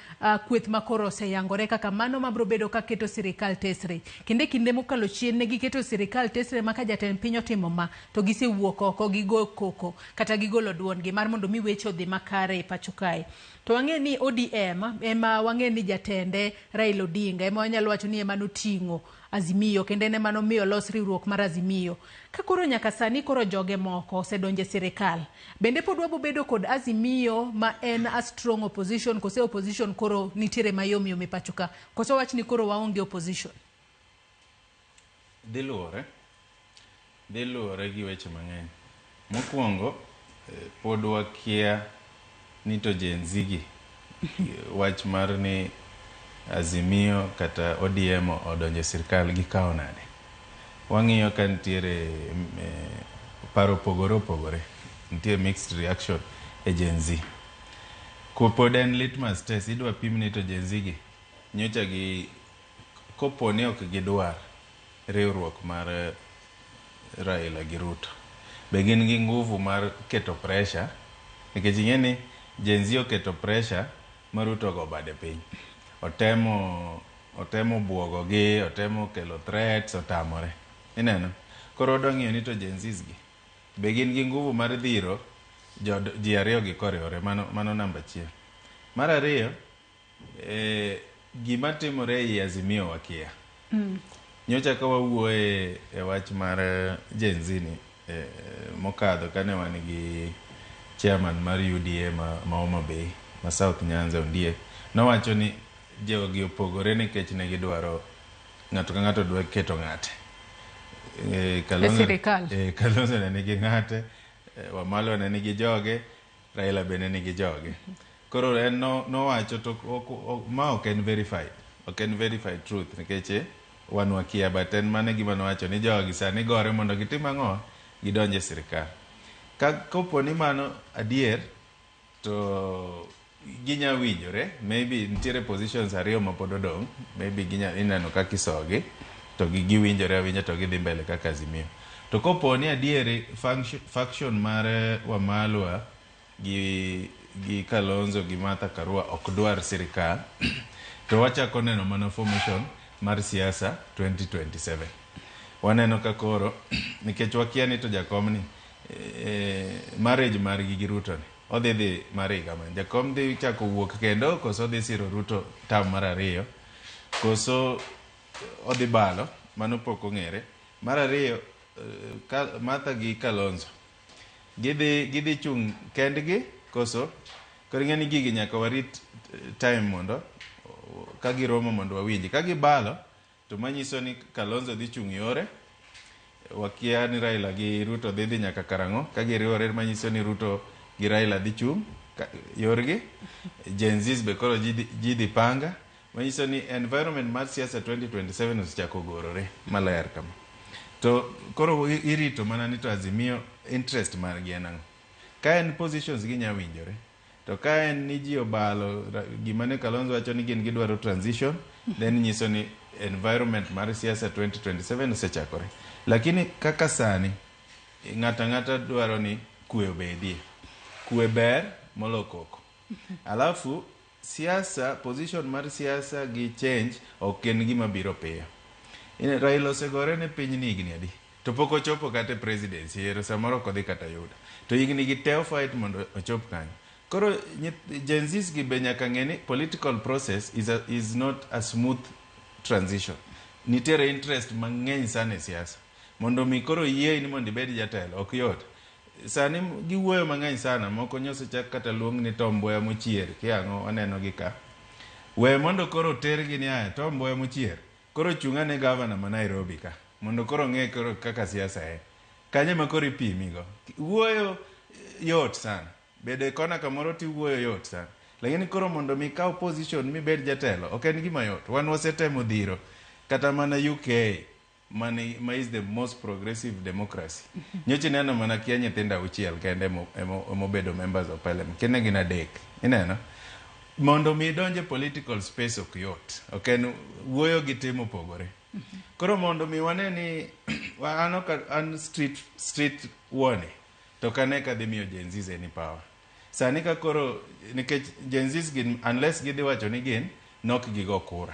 kweth ma koro oseyangore kaka mano mabiro bedo ka keto sirikal tesre. Kendo e kinde mokalo chien ne giketo sirikal tesre ma ka jatend piny otimo ma to gisewuok oko gigo koko kata gigolo duondgi mar mondo mi weche odhi makare e pacho kae. To wang'e ni ODM ema wang'e ni jatende Raila Odinga ema wanyalo wacho ni ema noting'o Azimio kendo en ema nomiyo los riwruok mar Azimio. Ka koro nyaka sani koro joge moko osedonjo e sirikal, bende pod wabo bedo kod Azimio ma en a strong opposition, kose opposition koro nitiere mayom yom e pacho ka, koso wach ni koro waonge opposition? Dhi luwore gi weche mang'eny. Mokwongo, pod wakia ni to Gen Z gi wach mar ni Azimio kata ODM odonjo e sirikal gikawo nade. Wang'iyo ka nitiere paro opogore opogore, nitie mixed reaction e Gen Z. Kopod en litmus test, idwa pim ni to Gen Z gi nyocha gi kopo ni ok gidwar riwruok mar Raila gi Ruto, be gin gi nguvu mar keto pressure? Nikech ing'e ni Gen Z oketo pressure. ma Ruto ogo bade piny. Otemo otemo buogo gi, otemo kelo threats, otamore. Ineno? Koro odwa ng'iyo ni to Gen Zs gi be gin gi nguvu mar dhiro jod, ji ariyo gi koriwore. Mano, mano namba achiel. Mar ariyo, gima timore ei Azimio wakia. Nyocha ka wawuoye e wach mar Gen Z ni mokadho kane wan gi chairman mar UDA ma Homa Bay ma South Nyanza Ondiek nowacho ni jogi opogore nikech ne gidwaro ng'ato ka ng'ato dwa keto ng'ate. Kalonzo, sirikal. Kalonzo ne nigi ng'ate, Wamalwa ne nigi joge, Raila be ne nigi joge. Koro en nowacho to ma ok en verified. Ok en verified truth nikech wan wakia but en mano e gima nowacho ni jogi sani gore mondo gitim ang'o? Gidonj e sirikal. Ka kopo ni mano adier to ginya winjore maybe nitiere positions ariyo ma pod odong' maybe ginya ineno kaka isogi to giwinjore awinja to gidhi mbele kaka Azimio. To kopo ni adieri faction mar Wamalwa gi Kalonzo gi Martha Karua ok dwar sirikal to wachako neno mana formation mar siasa 2027. Waneno ka koro nikech wakia ni to jakom ni marriage margi gi Ruto ni odhi dhi mar higa mane. Jakom dhi chako wuok kendo koso odhi siro Ruto term mar ariyo koso odhi balo mano pok ong'ere. Mar ariyo Martha gi Kalonzo gidhi chung' kendgi koso koro ing'e ni gigi nyaka warit time mondo ka giromo mondo wawinji. Ka gibalo to manyiso ni Kalonzo dhi chung' yore wakia ni Raila gi Ruto dhi dhi nyaka karang'o ka giriwore manyiso ni Ruto gi Raila dhi chung' yorgi. Gen Zs be koro ji dhi panga manyiso ni environment mar siasa 2027 osechako gorore maler kama. To koro irito mana ni to Azimio interest margi en ang'o. Ka en positions ginya winjore. To ka en ni ji obalo gima ne Kalonzo wacho ni gin gidwaro transition then nyiso ni environment mar siasa 2027 osechakore. Lakini kaka sani ng'ato ang'ata dwaro ni kwe obedie. Kwe ber molo koko. Alafu siasa, position mar siasa gi change ok en gima biro piyo. Raila osegore ne piny ni higni adi? To pok ochopo kata e presidency, ero samoro ok odhi kata yudo. To higni gi te fight mondo ochop kanyo. Koro Gen Zs gi be nyaka ng'e ni political process is not a smooth transition. Nitiere interest mang'eny sana e siasa. Mondo mi koro yie ni mondo ibed jatelo ok yot. Sani giwuoyo mang'eny sana, moko nyosechak kata luong ni Tom Mboya mochier, kiang'o waneno gi ka. We mondo koro tergi ni aya Tom Mboya mochier, koro chung' ane gavana ma Nairobi ka, mondo koro ng'e koro kaka siasa en. Kanyo ema koro ipimigo. Wuoyo yot sana. Bedo e kona kamoro tiwuoyo yot sana. Lakini koro mondo mi ikaw position mibed jatelo, ok en gima yot. Wan wasetemo dhiro kata mana UK ma is the most progressive democracy. Nyocha ineno mana kia nyithindo auchiel kende emobedo members of parliament. Kene gin adek. Ineno? Mondo mi idonj e political space ok yot. Ok en wuoyo gi tim opogore. Koro mondo mi wane ni an ok an street warning to kane ka dhi miyo Gen Zs any power. Sani ka koro nikech Gen Zs gin unless gidhi wacho ni gin nok gigo kura.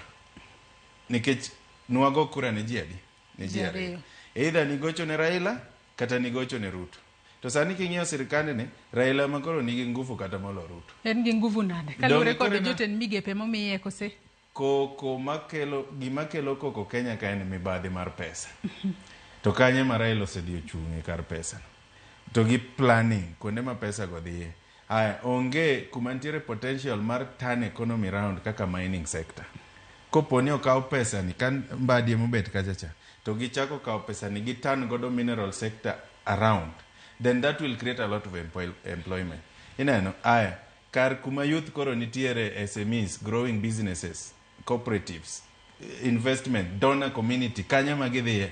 Nikech nwago kura ne ji adi? Ne ji ariyo. Either nigocho ne Raila kata nigocho ne Ruto. To sani king'iyo sirikand ni Raila ma koro nigi nguvu kata molo Ruto. En gi nguvu nade? Kaluwore kod jotend migepe momiye kose? Koko makelo gima kelo koko Kenya ka en mibadhi mar pesa. To kanye ma Raila osedhi ochung'e kar pesa. To gi planning kuonde ma pesa go dhiye. Aya, onge kuma nitiere potential mar turn economy round kaka mining sector. Kopo ni okaw pesa ni ka Mbadi emobet kacha cha, to gichako kawo pesa ni gi turn godo mineral sector around, then that will create a lot of employment. Ineno, aya, kar kuma youth koro nitiere SMEs, growing businesses, cooperatives, investment, donor community, kanye ma gidhiye,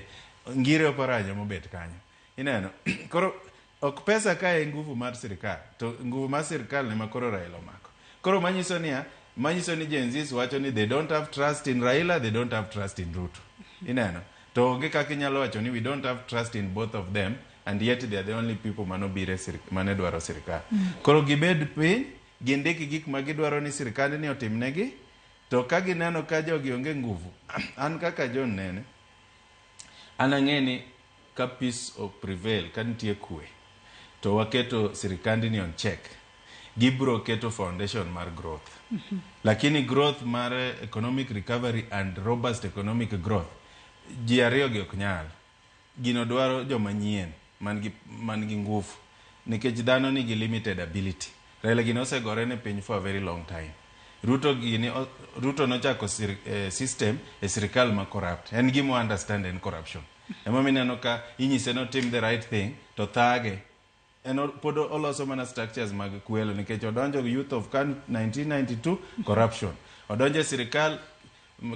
Ngire Oparanya mobet kanyo. Ineno, koro ok pesa ka e nguvu mar sirikal, to nguvu mar sirikal ema koro Raila omako. Koro manyiso niya, manyiso ni Gen Zs wacho ni they don't have trust in Raila, they don't have trust in Ruto. Ineno, to onge kaka inyalo wacho ni we don't have trust in both of them and yet they are the only people manobire mane dwaro sirikal. Koro gibed piny, Gindik gik ma gidwaro ni sirkand ni otimnegi, to ka gineno ka jogi onge nguvu, an kaka John Nene, an ang'e ni ka peace o prevail, ka nitie kwe, to waketo sirkand ni on check, gibro keto foundation mar growth. Lakini growth mar economic recovery and robust economic growth, ji ariyo gi ok nyal. Gino dwaro joma nyien man gi nguvu, nikech dhano nigi limited ability. Raila gini osegore ne piny for a very long time. Ruto gini, Ruto nochako system e sirikal ma corrupt. En gima understand en corruption. Emomiyo ineno ka inyise notim the right thing to thage. En pod oloso mana structures mag kwelo, nikech odonjo Youth of CAN 1992, corruption. Odonjo e sirikal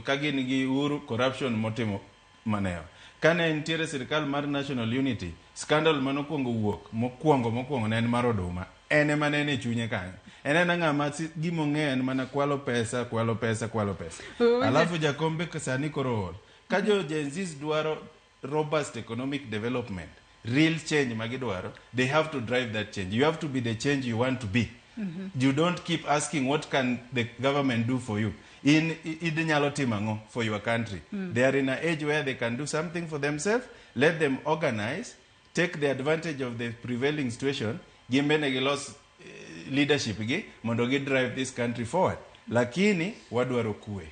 ka gin gi Uhuru, corruption motimo manewa. Kane nitiere sirikal mar National Unity, scandal manokwongo wuok mokwongo ne en mar oduma. En ema ne en e chunye kanyo. En ena ng'ama gimong'eyo en mana kwalo pesa, kwalo pesa, kwalo pesa. Alafu Jakombe sani koro ol. Ka jo Gen Zs dwaro robust economic development, real change magidwaro, they have to drive that change. You have to be the change you want to be. You don't keep asking what can the government do for you. In inyalo timo ang'o for your country? They are in an age where they can do something for themselves. Let them organize, take the advantage of the prevailing situation. Gin bende gilos leadership gi mondo gi drive this country forward. Lakini wadwaro kwe.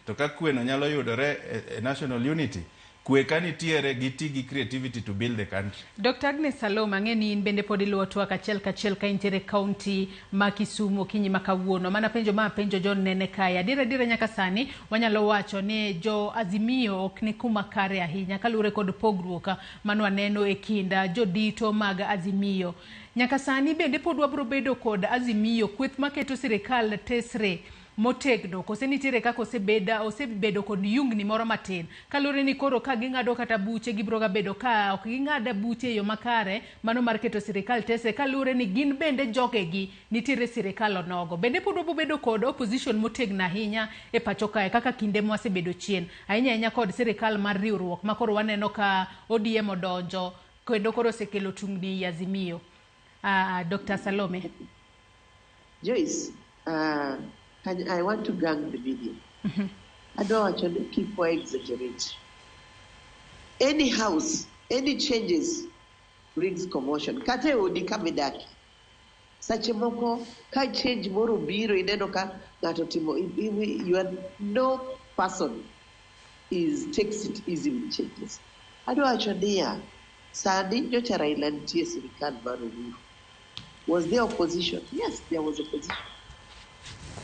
To ka kwe no nyalo yudore e national unity, kwe ka nitiere, giti gi creativity to build the country. Dr. Agnes Salome, ang'e ni in bende pod iluwo twak achiel kachiel ka intiere kaunti ma Kisumu okinyi ma kawuono. Mana penjo ma apenjo John Nene kae. Adiera adiera nyaka sani wanyalo wacho ni jo Azimio ok ni kuma kare ahinya kaluwore kod pogruok manwaneno e kind jodito mag Azimio. Nyaka sani bende pod wabro bedo kod Azimio kweth maketo sirikal tesre motegno, kose nitiere kaka osebedo kod yungni moro matin, kaluwore ni koro ka ging'ado kata buche, gibiro ga bedo ka ok ging'ad buche e yo makare mano mar keto sirikal tesre, kaluwore ni gin bende jogegi nitiere sirikal onogo. Bende pod wabo bedo kod opposition motegno ahinya e pacho kae kaka kinde mwasebedo chien ahinya ahinya kod sirikal mar riwruok ma koro waneno ka ODM odonjo kendo koro osekelo tungni ei Azimio? Dr. Salome. Joyce, I want to gang the video. Adwa wacho ni kik wa exaggerate. Any house, any changes brings commotion. Kata e odi kama idake. Seche moko ka change moro obiro, ineno ka ng'ato timo, you are no person is takes it easy with changes. Adwa wacho niya, sani nyocha Raila nitie e sirikal mar Uhuru. Was there opposition? Yes, there was opposition.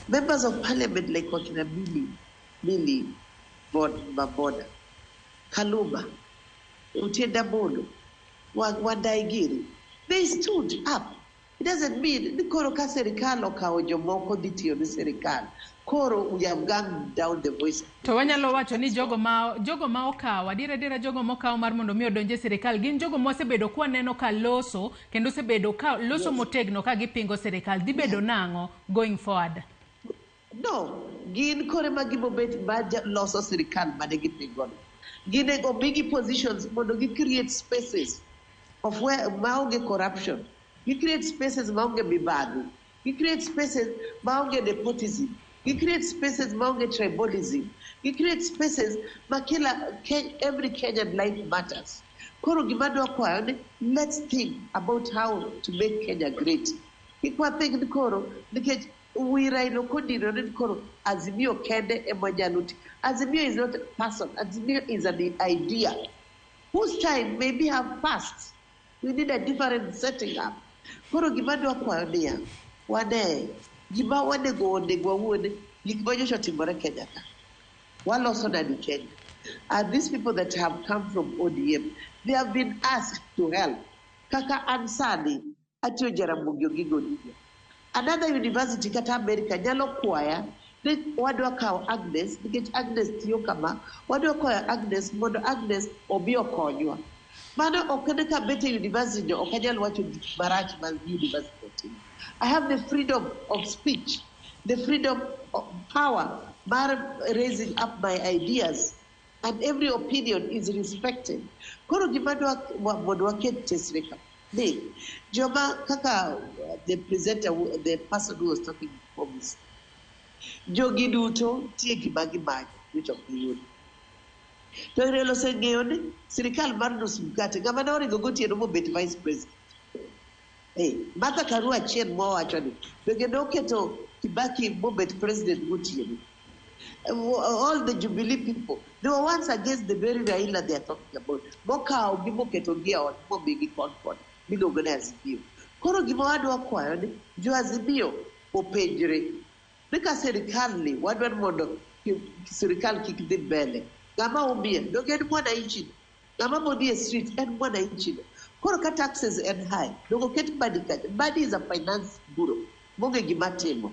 Members of parliament like wakina Millie Mabona, Kaluma, Otiende Amollo, Wandayi giri, they stood up. It doesn't mean ni koro ka sirikal okawo jomoko dhi tiyo ne sirikal. Koro we have gunned down the voice. To wanyalo wacho ni jogo ma okaw adiera adiera, jogo mokaw mar mondo mi odonj e sirikal gin jogo mosebedo kwaneno ka loso kendo osebedo ka loso motegno ka gipingo sirikal. Dhi bedo nang'o going forward? No, gin kore ma gibobet ma loso sirikal mane gipingono. Gin omigi positions mondo gi create spaces of where maonge corruption. Gi create spaces maonge mibadhi. Gi create spaces maonge nepotism. Gi create spaces maonge tribalism. Gi create spaces ma kila every Kenyan life matters. Koro gima dwa kwayo ni let's think about how to make Kenya great. Kik wathing ni koro nikech wi Raila ok odinore ni koro Azimio kende ema nyalo ti. Azimio is not a person. Azimio is an idea whose time maybe have passed. We need a different setting up. Koro gima dwa kwayo niya, wane gima wanego onego wawuone gik ma nyocha otimore Kenya ka. Waloso nadi Kenya? And these people that have come from ODM, they have been asked to help. Kaka an sani, atiyo Jaramogi Oginga Odinga. Another university kata America nyalo kwaya ni wadwa kawo Agnes nikech Agnes tiyo kama, wadwa kwayo Agnes mondo Agnes obi okonywa. Mano ok en ka bet e university no, ok anyal wacho gik marach ma university otimo. I have the freedom of speech, the freedom of power mar raising up my ideas, and every opinion is respected. Koro gima dwa mondo waket tesre ka. Ni joma kaka the presenter, the person who was talking before me, jogi duto nitie gima gimanyo nyocha ok giyudo. To Raila oseng'eyo ni sirikal mar nus mkate ng'ama ne oringo gotieno mobet vice president. Hey, Martha Karua achien mowacho ni bende noketo Kibaki mobet president gotieno. All the Jubilee people, they were once against the very Raila they are talking about. Mokawo gi moketo gi e ot momigi comfort miluongo ni Azimio. Koro gima wadwa kwayo ni jo Azimio openjre ni ka sirikal ni wadwa ni mondo sirikal kik dhi mbele. Ng'ama umie donge en mwananchi no? Ng'ama modhi e street en mwananchi no. Koro ka taxes en high, donge oket Mbadi kacha. Mbadi is a finance bureau. Monge gima timo.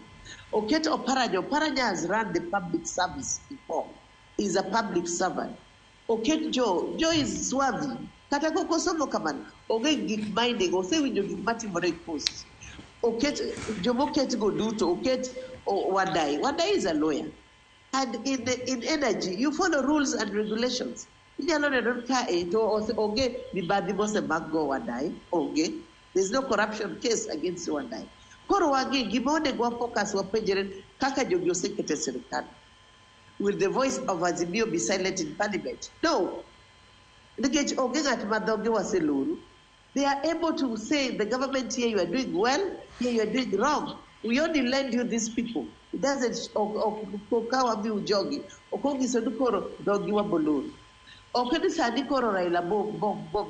Oket Oparanya. Oparanya has run the public service before. He's a public servant. Oket Joe. Joe is swarthy. Kata kok osomo kamano, onge gik mining, osewinjo gik matimore e coast. Oket, jomoket go duto, oket Wandai. Wandai is a lawyer. And in energy, you follow rules and regulations. Inyalo neno ni ka e to onge mibadhi mosemak go Wandai, onge. There's no corruption case against Wandai. Koro wang'i gima onego wa focus wapenjre kaka jogi oseketo e sirikal. Will the voice of Azimio be silent in parliament? No. Nikech onge ng'at ma dhoge waseloro. They are able to say the government here you are doing well, here you are doing wrong. We only lend you these people. It doesn't ok okaw amiu jogi. Ok onyiso ni koro dhogi waboloro. Ok ni sani koro Raila bo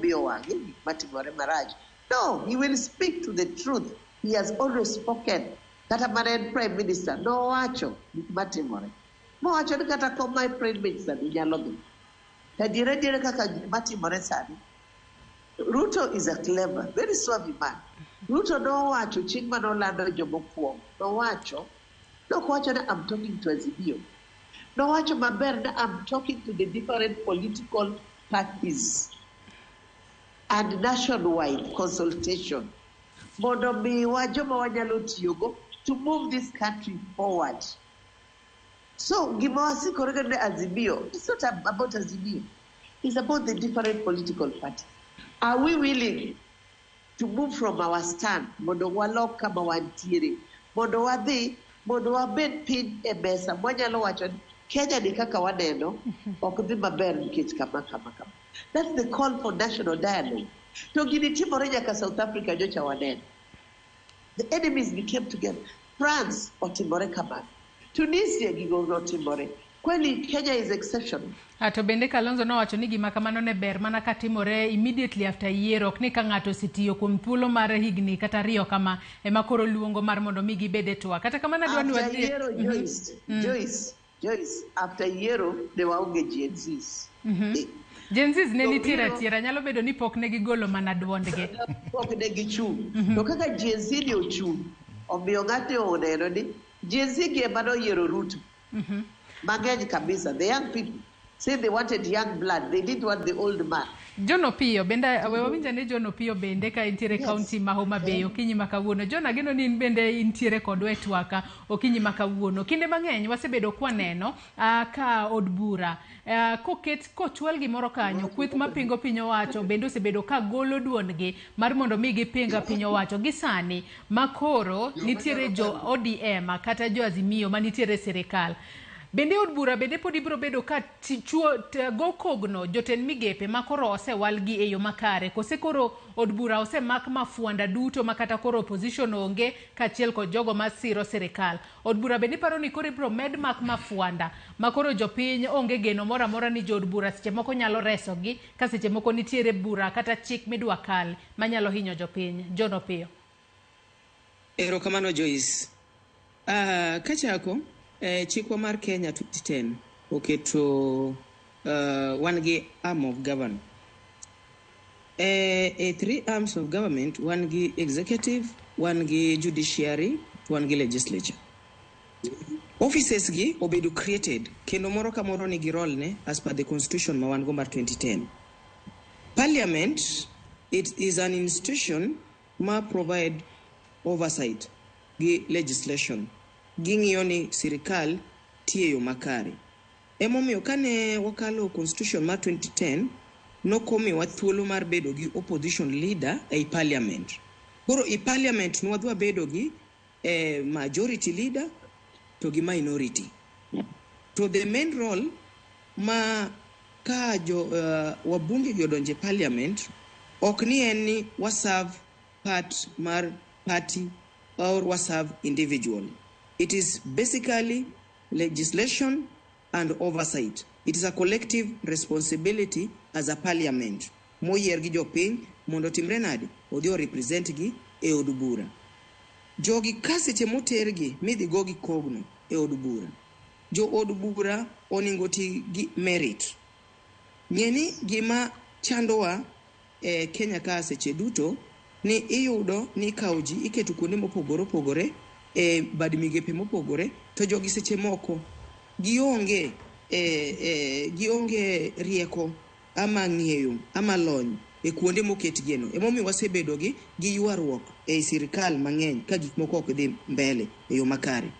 miyo wang'e gik matimore marach. No, he will speak to the truth. He has always spoken. Kata mana en prime minister, nowacho gik matimore. Mowacho ni kata kom ma prime minister ni nyalo dhi. To adiera adiera kaka gik matimore sani, Ruto is a clever, very suave man. Ruto nowacho chieng' mane olando jomokwongo, nowacho, nokowacho ni I'm talking to Azimio. Nowacho maber ni I'm talking to the different political parties and nationwide consultation mondo miwa joma wanyalo tiyogo to move this country forward. So gima wasikore go ni Azimio, it's not about Azimio. It's about the different political parties. Are we willing to move from our stand mondo walok kama wantiere mondo wadhi mondo wabed piny e mesa mwanyalo wacho ni Kenya ni kaka waneno ok dhi maber nikech kama kama kama. That's the call for national dialogue. To gini timore nyaka South Africa nyocha waneno. The enemies became together. France otimore kamano. Tunisia gigo notimore. Kweli Kenya is exceptional. To bende Kalonzo nowacho ni gima kamano ne ber mana ka timore immediately after yiero, ok ni ka ng'ato osetiyo kuom thuolo mar higni kata ariyo kama ema koro luongo mar mondo mi gibed e twak. Kata kamano adwa ni After wadhi yiero, Joyce, Joyce, Joyce, after yiero ne waonge Gen Zs. Gen Zs ne To nitiere biro- atiera, nyalo bedo ni pok ne gigolo mana duondgi. Pok ne gichung'. To kaka Gen Z ni ochung', omiyo ng'atni oneno ni Gen Z gi ema noyiero Ruto. Mang'eny kabisa. The young people say they wanted young blood. They didn't want the old man. John Opiyo bende we wawinjo ni John Opiyo bende ka entiere kaunti ma Homa Bay okinyi ma kawuono. John ageno ni in bende intiere kodwa e twaka okinyi ma kawuono. Kinde mang'eny wasebedo kwaneno ka od bura koket kochwal gimoro kanyo, kweth mapingo piny owacho bende osebedo ka golo duondgi mar mondo mi giping piny owacho. Gi sani ma koro nitiere jo ODM kata jo Azimio manitiere e sirikal. Bende od bura bende pod ibiro bedo ka go kogno jotend migepe ma koro osewalgi e yo makare, kose koro od bura osemak mafuanda duto ma kata koro opposition onge kaachiel kod jogo masiro sirikal. Od bura bende iparo ni koro ibiro med mak mafuanda ma koro jopiny onge geno moro amora ni jood bura seche moko nyalo resogi ka seche moko nitiere bura kata chik midwa kal manyalo hinyo jopiny. John Opiyo. Erokamano Joyce. Kachako, chikwa mar Kenya 2010 oketo wan gi arm of government. Three arms of government, wan gi executive, wan gi judiciary, wan gi legislature. Offices gi obedo created kendo moro ka moro nigi role ne as per the constitution ma wan go mar 2010. Parliament, it is an institution ma provide oversight gi legislation. Ging'iyo ni sirikal tiyo e yo makare. Emomiyo kane wakalo constitution mar 2010, Nokomiwa thuolo mar bedo gi opposition leader ei parliament. Koro i parliament nwadwa bedo gi majority leader to gi minority. To the main role ma ka jo wabunge gi odonje parliament ok ni en ni waserve part mar party or waserve individual. It is basically legislation and oversight. It is a collective responsibility as a parliament moyier gi jopiny mondo otimre nade odhi o represent gi e od bura. Jogi ka seche motergi midhi gogi kogno e od bura, jo od bura onego ti gi merit. Ng'e ni gima chandowa e Kenya ka seche duto ni iyudo ni ikawo ji iketo kuonde mopogore opogore e bad migepe mopogore to jogi seche moko gionge gionge rieko ama ng'eyo ama lony e kuonde moketgieno. Emomiyo wasebedo gi ywaruok ei sirikal mang'eny ka gik moko ok dhi mbele e yo makare.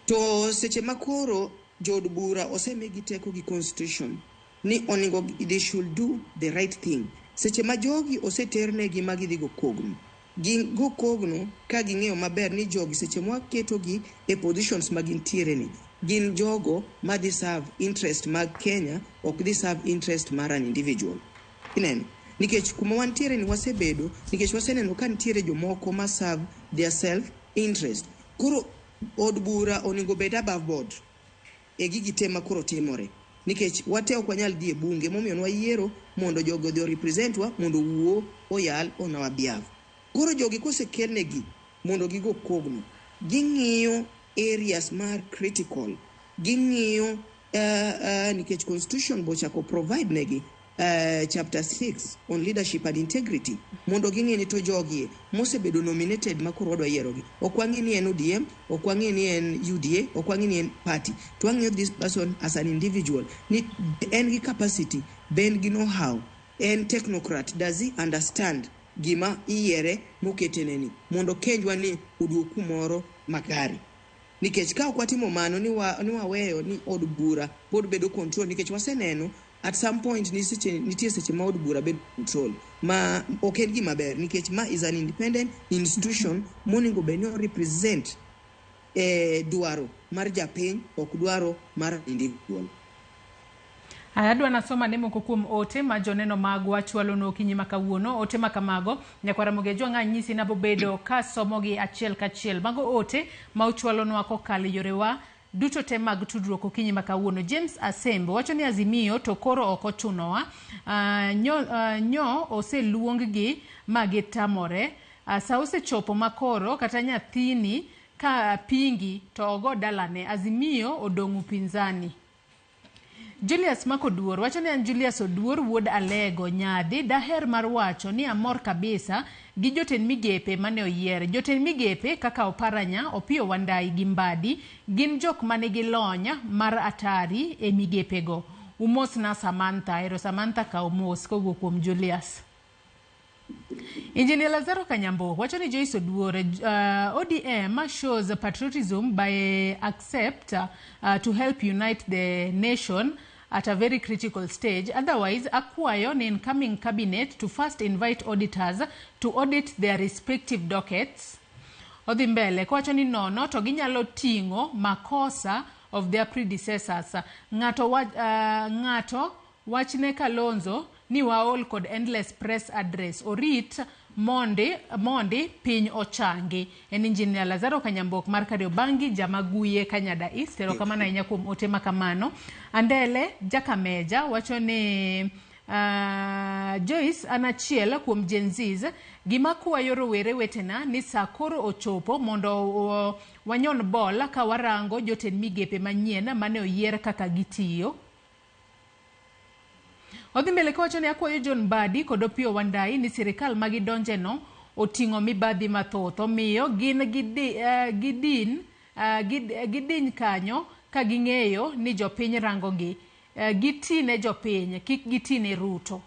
To seche ma koro jood bura osemigi teko gi constitution ni onego they should do the right thing. Seche ma jogi oseternegi ma gidhi go kogno, gigo kogno ka ging'eyo maber ni jogi seche mwaketogi e positions ma gintiere ni gin jogo madhi serve interest mag Kenya, ok dhi serve interest mar an individual. Ineno? Nikech kuma wantiere ni wasebedo, nikech waseneno ka nitiere jomoko ma serve their self interest. Koro od bura onego bed above board e gigi te ma koro timore. Nikech wate ok wanyal dhi e bunge, momiyo nwayiero mondo jogo odhi o represent wa mondo owuo oyal on our behalf. Koro jogi kosekelnegi mondo gigo kogno, ging'iyo areas mar critical, ging'iyo nikech constitution bochako provide negi chapter 6 on leadership and integrity mondo ging'e ni to jogi mosebedo nominated ma koro wadwa yierogi ok wang'i ni en ODM, ok wang'i ni en UDA, ok wang'i ni en party, to wang'iyo this person as an individual ni en gi capacity, be en gi know how, en technocrat, does he understand gima iyiere moketene ni mondo kenjwa ni oduog kumoro makare. Nikech ka ok watimo mano ni waweyo ni od bura pod bedo control, nikech waseneno at some point ni nitie seche ma od bura bedo control ma ok en gima ber, nikech ma is an independent institution monego bed ni represent dwaro mar japiny, ok dwaro mar individual. Aya, adwa nasoma ne moko kuom ote ma joneno magwa chwalonwa okinyi ma kawuono. Ote ma kamago nyakwara Mogejo ang'a nyisi nabobedo ka somogi achiel kachiel. Mago ote ma uchwalonwa kokalo e yorewa duto te mag tudruok okinyi ma kawuono. James Asembo wacho ni Azimio to koro ok ochunowa. Nyo oseluong-gi ma gitamore. Sa osechopo makoro kata nyathini ka pingi to ogo dalane. Azimio odong' upinzani. Julius Makoduor wacho ni an Julius Oduor wuod Alego Nyadhi, daher mar wacho ni amor kabisa gi jotend migepe mane oyier. Jotend migepe kaka Oparanya, Opiyo Wandayi gi Mbadi gin jok manigi lony mar atari e migepego. Umosna Samantha, ero Samantha ka omos kowuok kuom Julius. Engineer Lazaro Kanyambo wacho ni Joyce Oduor, ODM shows patriotism by accept to help unite the nation at a very critical stage. Otherwise, akwayo ni incoming cabinet to first invite auditors to audit their respective dockets. Odhi mbele kowacho ni nono to ginyalo ting'o makosa of their predecessors. Ng'ato wachne Kalonzo ni waol kod endless press address. Orit mondi piny ochangi. En Engineer Lazaro Kanyambok mar Kariobangi, Jamaguye, Kanyada East. Erokamano ahinya kuom ote makamano. Andele Jakameja wacho ni Joyce an achiel kuom Gen Zs, gima kwayo rowere wetena ni sa koro ochopo mondo wanyon bol ka warango jotend migepe manyien mane oyier kaka gitiyo. Odhi mbele kowacho ni akwayo John Mbadi kod Opiyo Wandayi ni sirikal ma gidonjeno oting'o mibadhi mathoth, omiyo gin gidiny kanyo ka ging'eyo ni jopiny rangogi. Giti ne jopiny, kik giti ne Ruto.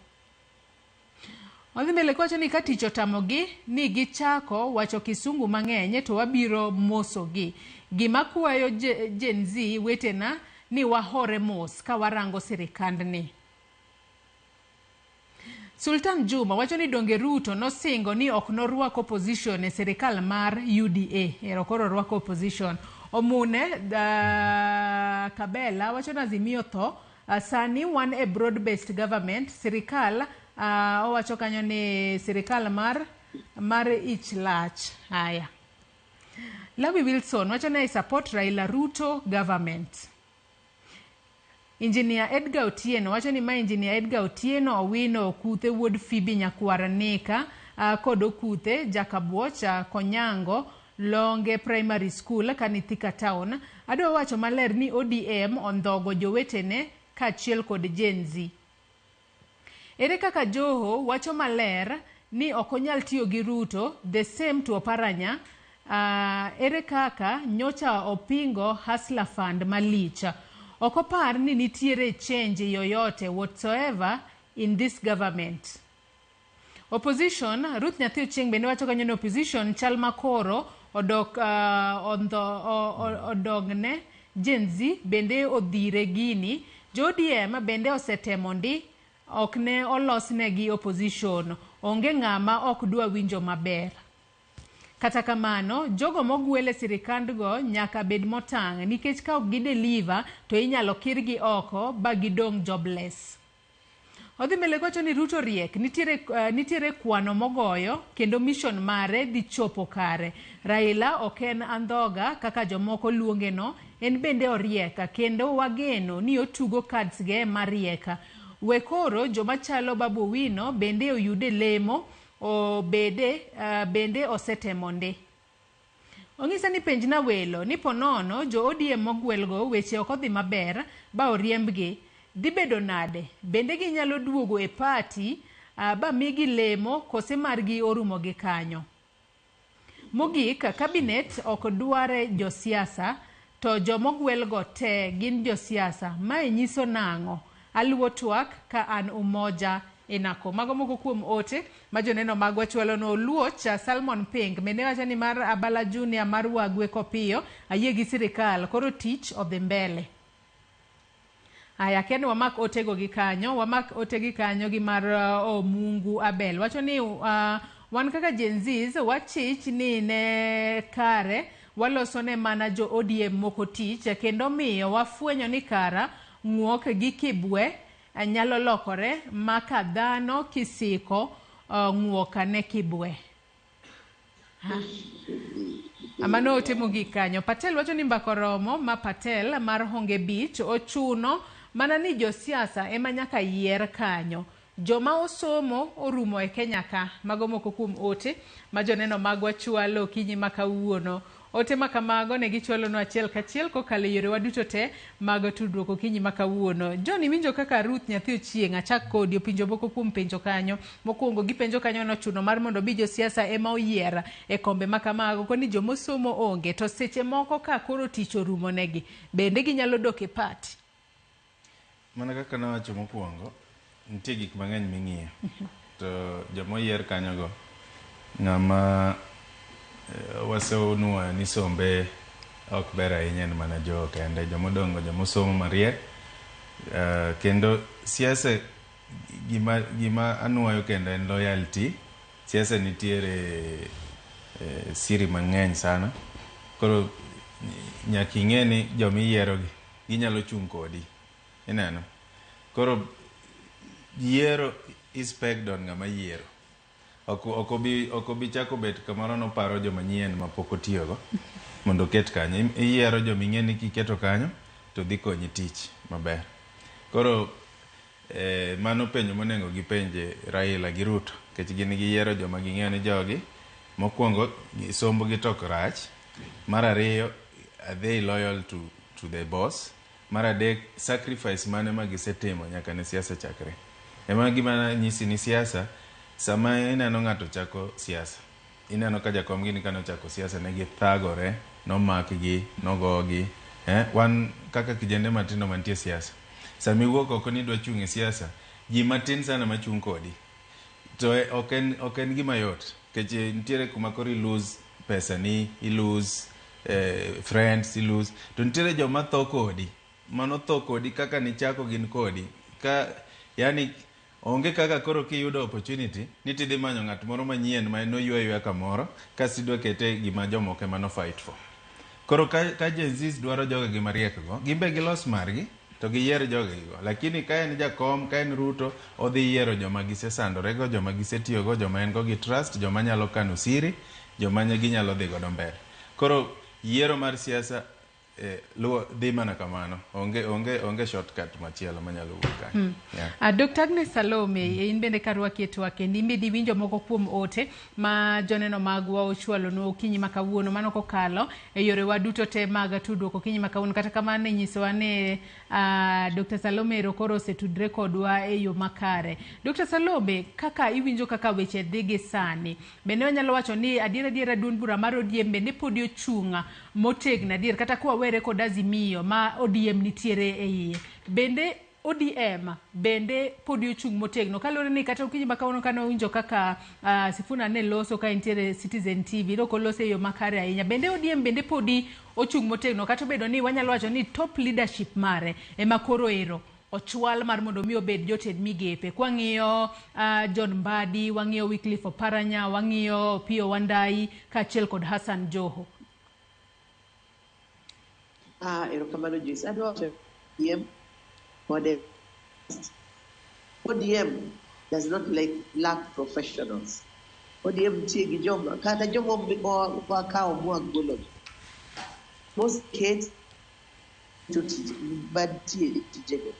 Odhi mbele kowacho ni ka tich otamogi ni gichako wacho kisungu mang'eny to wabiro mosogi. Gima kwayo Gen Z wetena ni wahore mos ka warango sirikandni. Sultan Juma wacho ni donge Ruto nosingo ni ok norwak opposition e sirikal mar UDA. Ero koro orwako opposition. Omune Kabela wacho ni Azimio tho. Sani wan e broad based government sirikal owacho kanyo ni sirikal mar ich lach. Haya. Lawi Wilson wacho ni I support Raila Ruto government. Engineer Edgar Otieno wacho ni ma Engineer Edgar Otieno Owino Okuthe wuod Phoebe Nyakwar Nika kod Okuthe Jakabuoch Konyango Longe Primary School kani Thika Town. Adwa wacho maler ni ODM ondhogo jowetene kaachiel kod Gen Z. Ere kaka Joho wacho maler ni ok onyal tiyo gi Ruto, the same to Oparanya. Ere kaka nyocha opingo Hustler Fund malich. Ok opar ni nitiere change yoyote whatsoever in this government. Opposition, Ruth Nyathi Ochieng' bende wacho kanyo ni opposition chal makoro odok odogne Gen Z bende odhire gini. Jo ODM bende osetemo ndi ok ne olosnegi opposition. Onge ng'ama ok dwa winjo maber. Kata kamano, jogo mogwel e sirikandgo nyaka bed motang' nikech ka ok gideliver to inyalo kirgi oko ba gidong' jobless. Odhi mbele kowacho ni Ruto riek, nitiere kwano mogoyo kendo mission mare dhi chopo kare. Raila ok en andhoga kaka jomoko luonge no, en bende oriek kendo wageno ni otugo cards ge mariek. We koro joma chalo Babu Owino bende oyude lemo obede bende osetemo ndi. Onyisa ni penjna welo ni ponono jo ODM mogwelgo weche ok odhi maber ba oriembgi dhi bedo nade? Bende ginyalo duogo e party ba migi lemo kose margi orumo gi kanyo. Mogik, cabinet ok dware josiasa to jomogwelgo te gin josiasa. Mae nyiso nang'o? Aluwo twak ka an Umoja Inako. Mago moko kuom ote ma joneno magwa chwalo no Oluoch Salmon Pink mene wacho ni mar Abala Junior mar Wagwe Kopiyo ayie gi sirikal koro tich odhi mbele. Aya kendo wamak otego gi kanyo, wamak ote gi kanyo gi mar Omungu Abel. Wacho ni wan kaka Gen Zs wachich ni ne kare waloso ne mana jo ODM moko tich kendo miyo wafwenyo ni kara ng'uok gi kibwe nyalo lokore maka dhano kisiko ng'uok ne kibwe. Amano ote mogik kanyo. Patel wacho ni mbaka oromo ma Patel mar Honge Beach ochuno mana ni josiasa ema nyaka yier kanyo. Joma osomo orumo e Kenya ka. Mago moko kuom ote ma joneno magwa chwalo okinyi ma kawuono. Ote ma kamago ne gichwalonwa achiel kachiel kokalo e yorewa duto te mag tudruok okinyi ma kawuono. John, iwinjo kaka Ruth Nyathi Ochieng' achak kodi openjo moko kuom penjo kanyo. Mokwongo gipenjo kanyo nochuno mar mondo bi josiasa ema oyier e kombe ma kamago koni jomosomo onge to seche moko ka koro tich orumo negi bende ginyalo dok e party. Mana kaka nawacho mokwongo, nitie gik mang'eny ming'iyo. To jomoyier kanyogo, ng'ama wasenuoyo ni sombe ok ber ahinya en mana Joho kende. Jomodongo jomosomo mariek. Kendo siasa gima anuoyo kendo en loyalty. Siasa nitiere siri mang'eny sana. Koro nyaka ing'e ni jomiyierogi ginyalo chung' kodi. Ineno? Koro yiero is pegged on ng'ama yiero. Ok obi chako bet kamoro noparo joma nyien mapok otiyogo mondo oket kanyo. Iyiero joma ing'e ni kiketo kanyo to dhi konyi tich maber. Koro mano penjo monego gipenje Raila gi Ruto nikech gin giyiero joma ging'eyo ni jogi mokwongo sombgi to ok rach. Mar ariyo, are they loyal to the boss? Mar adek, sacrifice mane ma gisetimo nyaka ne siasa chakre. Ema gima nyisi ni siasa, sama ineno ng'ato chako siasa, ineno ka jakom gini kane ochako siasa ne githagore, nomakgi, nogogi. Wan kaka kijende matindo mantie siasa, sama iwuok oko ni idwa chung' e siasa, ji matin sana machung' kodi. To ok en gima yot, nikech nitiere kuma koro i lose pesa ni, i lose friends, i lose. To nitiere joma tho kodi, mano tho kodi kaka nichako gin kodi. Ka, yani, Onge kaka koro kiyudo opportunity ni tidhi manyo ng'at moro manyien ma noywa ywa kamoro kasto idwa kete gima jomoko ema no fight for. Koro ka Gen Zs dwaro jogegi mariek go, gin be gilos margi to giyier jogegi go. Lakini ka en jakom, ka en Ruto, odhi yiero joma gisesandore go, joma gisetiyo go, joma en go gi trust, joma nyalo kano siri, joma ginyalo dhi godo mbele. Koro yiero mar siasa luwo dhi mana kamano. Onge shortcut machielo manyalo wuok kanyo. Yeah. Dr. Agnes Salome, in bende karwaki e twak endi, in bende iwinjo moko kuom ote ma joneno magwa ochwalonwa okinyi ma kawuono, mano kokalo e yorewa duto te mag tudruok okinyi ma kawuono. Kata kamano inyisowa ni Dr. Salome ero koro osetudre kodwa e yo makare. Dr. Salome, kaka iwinjo kaka weche dhi gi sani, bende wanyalo wacho ni adier adiera duond bura mar ODM bende podi ochung' motegno adier, kata kwawere kod Azimio ma ODM nitiere e iye, bende ODM bende podi ochung' motegno kaluwore ni kata okinyi ma kawuono kane wawinjo kaka Sifuna ne loso ka entiere Citizen TV, ne ok oloso e yo makare ahinya. Bende ODM bende podi ochung' motegno kata obedo ni wanyalo wacho ni top leadership mare ema koro ero ochwal mar mondo mi obed jotend migepe. Kwang'iyo John Mbadi, wang'iyo Wycliffe Oparanya, wang'iyo Opiyo Wandayi kaachiel kod Hassan Joho. Erokamano Joyce. Adwa wacho ODM kod ODM does not lack professionals. ODM nitie gi joma kata joma wakawo mwagolo moseket to tij mantie e tijego.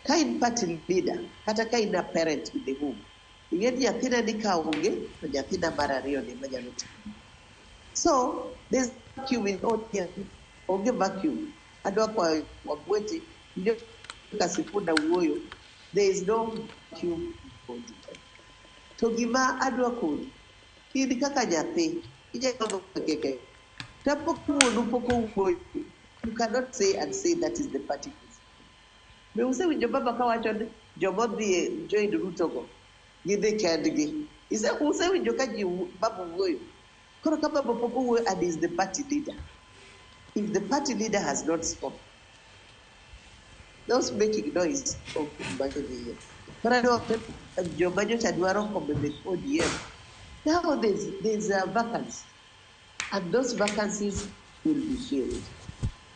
Ka in party leader kata ka in a parent in the home, ing'e ni nyathina ni ka onge to nyathina mar ariyo ni ema nyalo timo. So there's vacuum in ODM. Onge vacuum. Adwa kwayo Wabwete, winjo ka Sifuna wuoyo, there is no vacuum in ODM. To gima adwa koni, in kaka nyathi, inyalo keke. Tapok wuonu pok owuoyo, you cannot say and say that is the party president. Be usewinjo baba kawacho ni joma odhi e join Ruto go, gidhi kendgi. Usewinjo ka ji baba wuoyo. Koro ka baba pok owuoyo and is the party leader. If the party leader has not spoken, those making noise ok gima. But adwa joma nyocha dwaro kombe mek ODM. Now there's a vacancy. And those vacancies will be filled.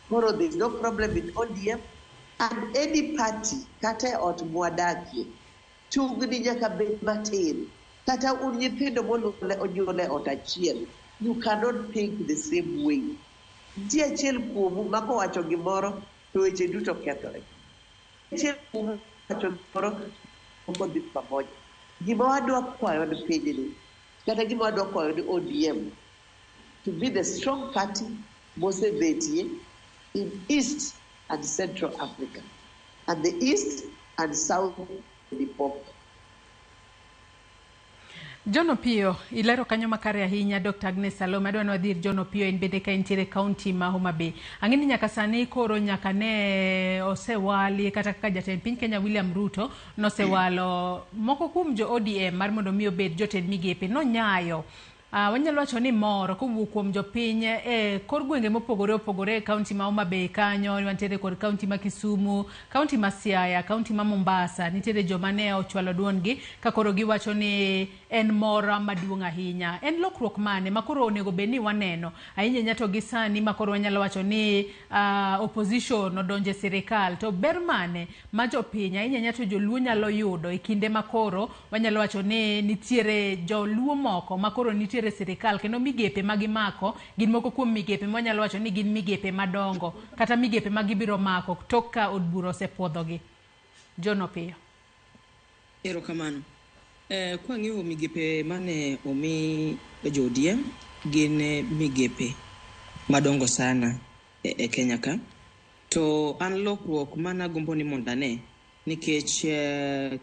Koro there's no problem with ODM and any party kata e ot mwadakie tungni nyaka bed matin. Kata un nyithindo monyuol e ot achiel, you cannot think the same way. Nitie achiel kuomu ma kowacho gimoro to weche duto kethore. Achiel kuomu wacho gimoro moko dhi pamoja. Gima wadwa kwayo ni pinyni, kata gima wadwa kwayo ni ODM, to be the strong party mosebetie in East and Central Africa, and the East and South Limpopo. John Opiyo, ilero kanyo makare ahinya Dr. Agnes Salome. Adwa ni wadhi ir John Opiyo, en bende ka entiere kaunti ma Homa Bay. Ang'e ni nyaka sani koro nyaka ne osewali kata kaka jatend piny Kenya William Ruto nosewalo moko kuom jo ODM mar mondo mi obed jotend migepe nonyayo. Wanyalo wacho ni mor kowuok kuom jopiny e kor gwenge mopogore opogore e kaunti ma Homa Bay kanyo, wantiere kod kaunti ma Kisumu, kaunti ma Siaya, kaunti ma Mombasa. Nitiere joma ne ochwalo duondgi ka koro giwacho ni en mor maduong' ahinya. En lokruok mane ma koro onego bed ni waneno ahinya ahinya to gi sani ma koro wanyalo wacho ni opposition odonjo e sirikal, to ber mane ma jopiny ahinya ahinya to joluo nyalo yudo e kinde ma koro wanyalo wacho ni nitiere joluo moko ma koro nitiere e sirikal kendo migepe ma gimako gin moko kuom migepe ma wanyalo wacho ni gin migepe madongo kata migepe ma gibiro mako tok ka od bura osepuodhogi. John Opiyo. Erokamano. Kwang'iyo migepe mane omi jo ODM gin migepe madongo sana e Kenya ka. To an lokruok mana gombo ni mondo ane nikech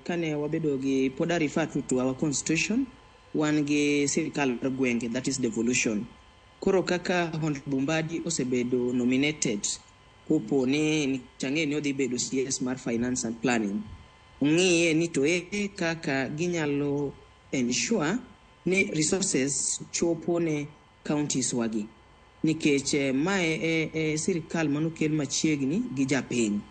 kane wabedo gi pod a refer to our constitution, wan gi sirikal mar gwenge, that is devolution. Koro kaka Honorable Mbadi osebedo nominated kopo ni nikech ang'e ni odhi bedo CS mar finance and planning, ong'iye ni to ere kaka ginyalo ensure ni resources chopo ne counties wagi, nikech mae e sirikal manokel machiegni gi japiny.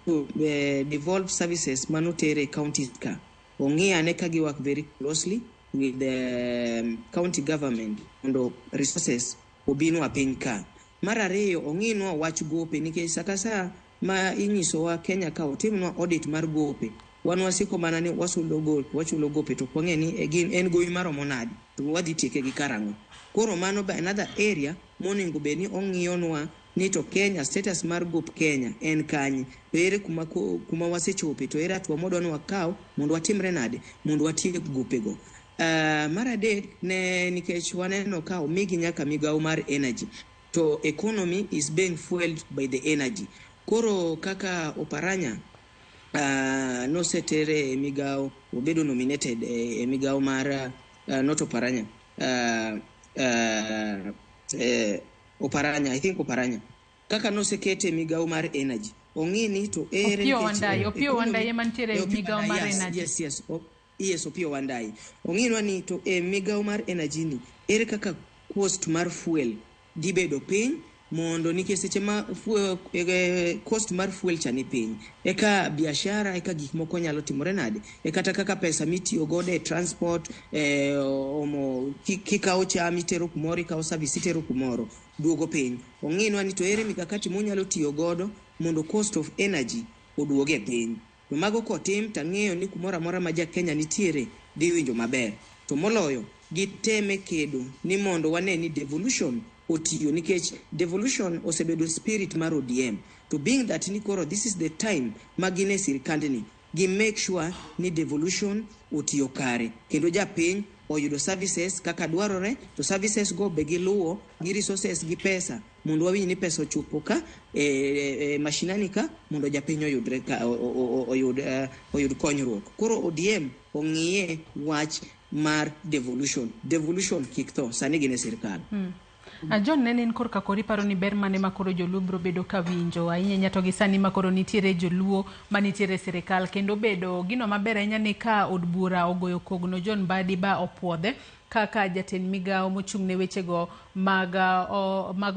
Devolved services manotere counties ka Ong'i ane ka gi work very closely with the county government mondo resources obinwa piny ka. Mar ariyo, ong'inwa wach gope nikech sa ka sa ma inyisowa Kenya ka otimnwa audit mar gope, wan wasiko mana ni wasulo gope, wachulo gope to ok wang'e ni e gin en gowi maromo nade to wadhi tieke gi karang'o. Koro mano be another area monego bed ni ong'iyonwa ni to Kenya, status mar gop Kenya en kanye, to ere kuma wasechope, to ere hatua mwadwa ni wakaw mondo watimre nade mondo watiek gopego. Mar adek, ne nikech waneno ka omigi nyaka migawo mar energy, to economy is being fueled by the energy. Koro kaka Oparanya nosetere e migawo, obedo nominated e migawo mar not Oparanya, Oparanya, I think Oparanya, kaka nosekete e migawo mar energy, ong'i ni to ere Opiyo Wandayi, Opiyo Wandayi ema nitiere e migawo mar energy. Yes, Opiyo Wandayi. Ong'inwa ni to e migawo mar energy ni, ere kaka cost mar fuel dhi bedo piny, mondo nikech seche ma cost mar fuel cha ni piny, eka biashara, eka gik moko nyalo timore nade, e kata kaka pesa mitiyo godo e transport, omo kikawo cham itero kumoro, ikawo service itero kumoro, duogo piny. Ong'inwa ni to ere mikakati monyalo tiyo godo mondo cost of energy oduoge piny. To mago kotim, tang'eyo ni kumoro amora ma ja Kenya nitiere dhi winjo maber. To moloyo, giteme kedo ni mondo wane ni devolution otiyo, nikech devolution osebedo spirit mar ODM. To being that ni koro this is the time ma gin e sirkandni, gi make sure ni devolution otiyo kare, kendo japiny oyudo services kaka dwarore, to services go be giluwo gi resources gi pesa, mondo wawinj ni pesa ochopo ka e mashinani ka, mondo japiny oyudre ka, oyud konyruok. Koro ODM ong'iye wach mar devolution. Devolution kik tho, sani gin e sirkal. John, nene in korka kori paro ni ber mane ma koro joluo biro bedo ka winjo ahinya ahinya to gi sani ma koro nitiere joluo manitiere e sirikal, kendo bedo gino maber ahinya ni ka od bura ogoyo kogno John Mbadi ba opuodhe kaka jatend migawo mochung' ne wechego mag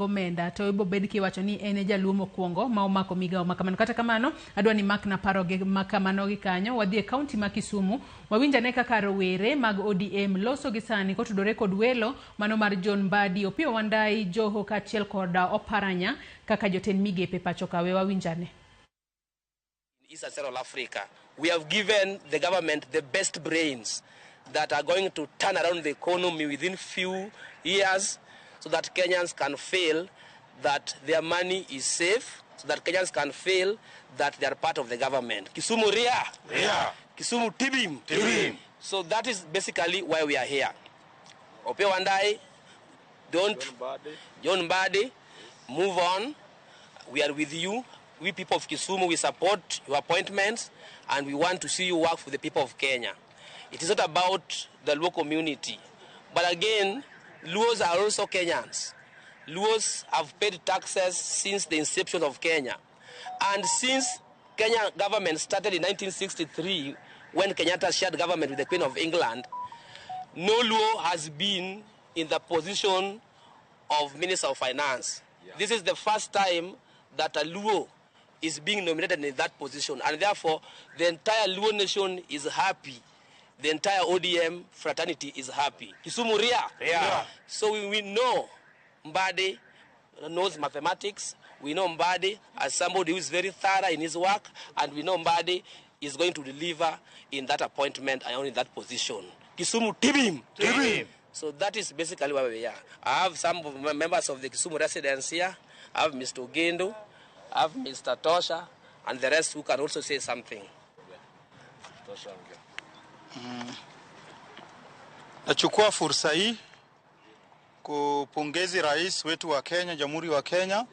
omenda, to ibo bed kiwacho ni en e jaluo mokwongo ma omako migawo ma kamano. Kata kamano, adwa ni makna paro gi ma kamano gi kanyo. Wadhi e kaunti ma Kisumu, wawinj ane kaka rowere mag ODM loso gi sani kotudore kod welo mano mar John Mbadi, Opiyo Wandayi, Joho kaachiel kod Oparanya kaka jotend migepe pacho ka. We wawinj ane. East and Central Africa, we have given the government the best brains that are going to turn around the economy within few years, so that Kenyans can feel that their money is safe, so that Kenyans can feel that they are part of the government. Kisumu Ria. Ria. Kisumu Tibim. Tibim. So that is basically why we are here. Opiyo Wandayi, don't, John Mbadi, move on. We are with you. We people of Kisumu, we support your appointments, and we want to see you work for the people of Kenya. It is not about the Luo community. But again, Luos are also Kenyans. Luos have paid taxes since the inception of Kenya. And since Kenya government started in 1963, when Kenyatta shared government with the Queen of England, no Luo has been in the position of Minister of Finance. Yeah. This is the first time that a Luo is being nominated in that position. And therefore, the entire Luo nation is happy. The entire ODM fraternity is happy. Kisumu Ria. Yeah. So we know Mbadi knows mathematics. We know Mbadi as somebody who is very thorough in his work, and we know Mbadi is going to deliver in that appointment and in that position. Kisumu Tibim. Tibim. So that is basically where we are. I have some of my members of the Kisumu residents here. I have Mr. Ogendo, I have Mr. Tosha, and the rest who can also say something. Nachukua fursa hii kupongezi rais wetu wa Kenya, Jamhuri wa Kenya.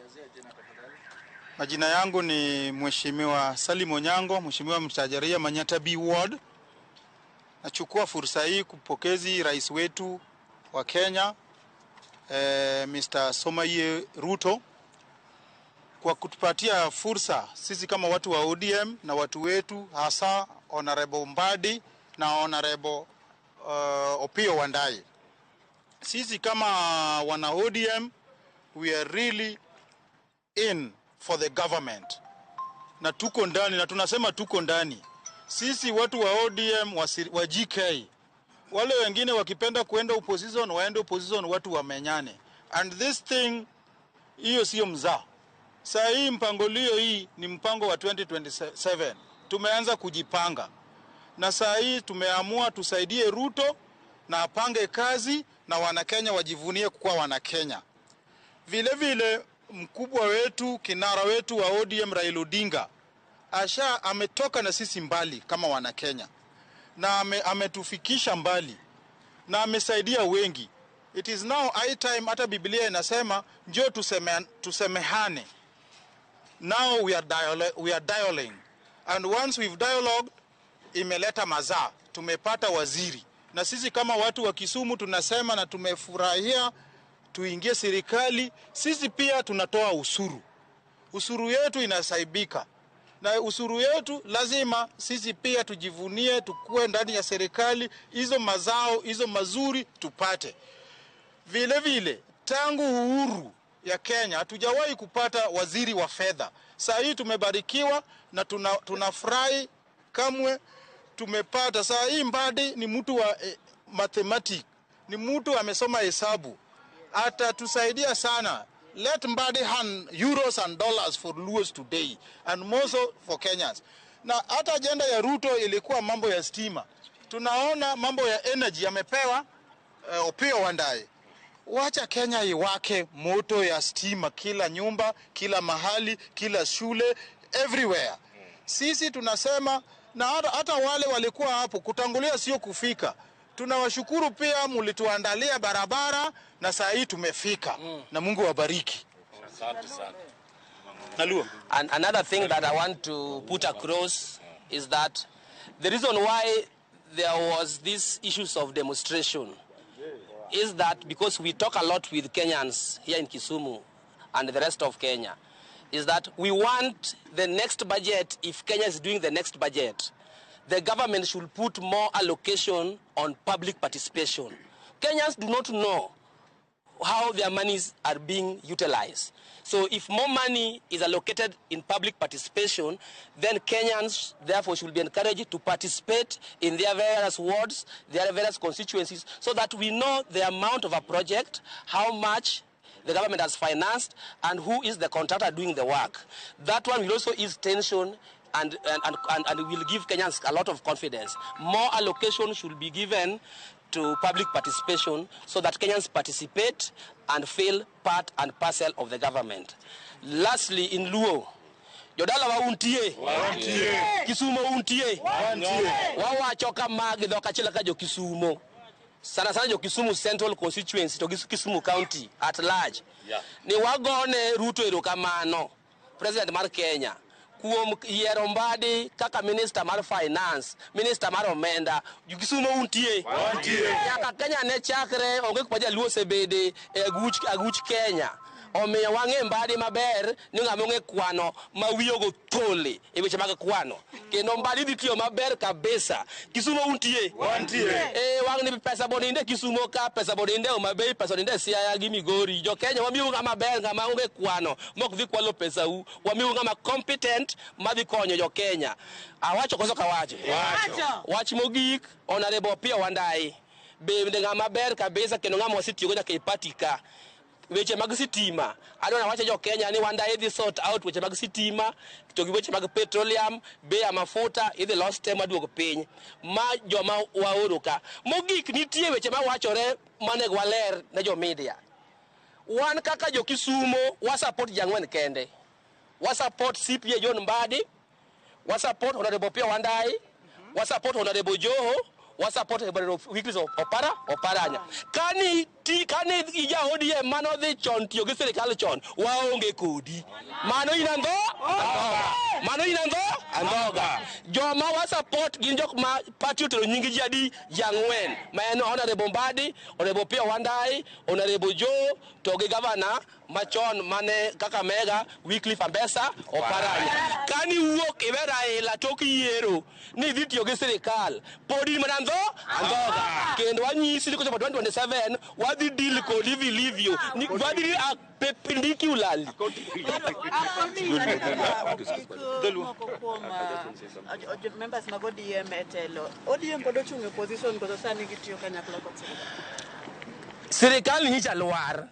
Majina yangu ni Mheshimiwa Salim Onyango, Mheshimiwa Mtajaria Manyata B Ward. Nachukua fursa hii kupokezi rais wetu wa Kenya, Mr. Somaye Ruto, kwa kutupatia fursa sisi kama watu wa ODM na watu wetu, hasa Honorable Mbadi na Honorable Opiyo Wandayi. Sisi kama wana ODM, we are really in for the government. Na tuko ndani, na tunasema tuko ndani. Sisi watu wa ODM wa GK, wale wengine wakipenda kuenda opposition waende opposition, watu wamenyane. And this thing, hiyo sio mzaa. Saa hii mpangilio hii ni mpango wa 2027. Tumeanza kujipanga. Na saa hii tumeamua tusaidie Ruto na apange kazi na Wanakenya wajivunie kuwa Wanakenya. Vile vile mkubwa wetu, kinara wetu wa ODM Raila Odinga asha ametoka na sisi mbali kama Wanakenya, na ametufikisha mbali na amesaidia wengi. It is now high time, hata Biblia inasema njoo tusemehane. Now we are dialoguing, and once we've dialogued, imeleta mazaa. Tumepata waziri, na sisi kama watu wa Kisumu tunasema na tumefurahia tuingie serikali. Sisi pia tunatoa usuru, usuru yetu inasaibika, na usuru yetu lazima sisi pia tujivunie, tukue ndani ya serikali, hizo mazao hizo mazuri tupate. Vile vile tangu uhuru ya Kenya hatujawahi kupata waziri wa fedha. Saa hii tumebarikiwa na tunafurahi kamwe tumepata. Saa hii Mbadi ni mtu wa mathematics, ni mtu amesoma hesabu, atatusaidia sana. Let Mbadi hand euros and dollars for Luos today and more so for Kenyans. Na hata agenda ya Ruto ilikuwa mambo ya stima. Tunaona mambo ya energy yamepewa Opiyo Wandayi. Wacha Kenya iwake moto ya stima kila nyumba, kila mahali, kila shule, everywhere. Sisi tunasema, na hata wale walikuwa hapo kutangulia sio kufika. Tunawashukuru pia, mlituandalia barabara na saa hii tumefika. Na Mungu wabariki. Asante sana. And another thing that I want to put across is that the reason why there was these issues of demonstration is that because we talk a lot with Kenyans here in Kisumu and the rest of Kenya, is that we want the next budget, if Kenya is doing the next budget, the government should put more allocation on public participation. Kenyans do not know how their monies are being utilized. So if more money is allocated in public participation, then Kenyans therefore should be encouraged to participate in their various wards, their various constituencies, so that we know the amount of a project, how much the government has financed, and who is the contractor doing the work. That one will also ease tension and will give Kenyans a lot of confidence. More allocation should be given to public participation so that Kenyans participate and feel part and parcel of the government. Lastly, in Luo, Jodala wa untie, Kisumo untie, wawacho kama gi dhok achiel kaka jo Kisumo. Sana sana jo Kisumu Central Constituency to Kisumu County at large. Ni wagone Ruto erokamano, President mar Kenya, kuom yiero Mbadi kaka Minister mar Finance, Minister mar Omenda. Kisumo untie. Nyaka Kenya ne chakre onge kuma jaluo osebede e aguch Kenya. Omiyo wang'e Mbadi maber ni ng'ama ong'e kwano ma wiye ogo thole e weche mag kwano. Kendo Mbadi dhi tiyo maber kabisa. Kisumo untie. Wang' ni pesa boninde Kisumo ka, pesa boninde Homa Bay, pesa boninde Siaya gi Migori. Jo Kenya wamiu ng'ama ber, ng'ama onge kwano mok dhi kwalo pesa u. Wamiu ng'ama competent madhi konyo jo Kenya. Awacho koso kawacho? Wach mogik, Honorable Opiyo Wandayi bende ng'ama ber kabisa kendo ng'ama wasetiyogo nyaka e party ka. Weche mag sitima, adwa wacho jo Kenya ni Wandayi idhi sort out weche mag sitima to gi weche mag petroleum, bei ya mafuta idhi los te maduog piny ma joma waoro ka. Mogik nitie weche mawachore manego waler ne jo media. Wan kaka jo Kisumo wa support ji ang'wen kende. Wa support CPA John Mbadi, wa support Honorable Opiyo Wandayi, wa support Honorable Joho, wa support Honorable Wycliffe Oparanya. Kani ija ODM mano dhi chon tiyo gi sirikal chon, waonge kodi. Mano in andhoga. Mano in andhoga. Joma wa support gin jok ma party otero nying ji adi? Ji ang'wen. Ma en Honorable Mbadi, Honorable Opiyo Wandayi, Honorable Joho to gi gavana machon mane Kakamega Wycliffe Ambesa Oparanya. Kani wuok iwe Raila tok yiero ni idhi tiyo gi sirikal, pod in mana andhoga. Kendo wanyisi ni kochopo 2027 wadhi deal kodi vilivyo, wadhi deal perpendicularly. Moko kuom members mag ODM e telo. ODM pod ochung' e opposition koso sani gitiyo kanyakla kod sirikal? Sirikal nyicha lwar.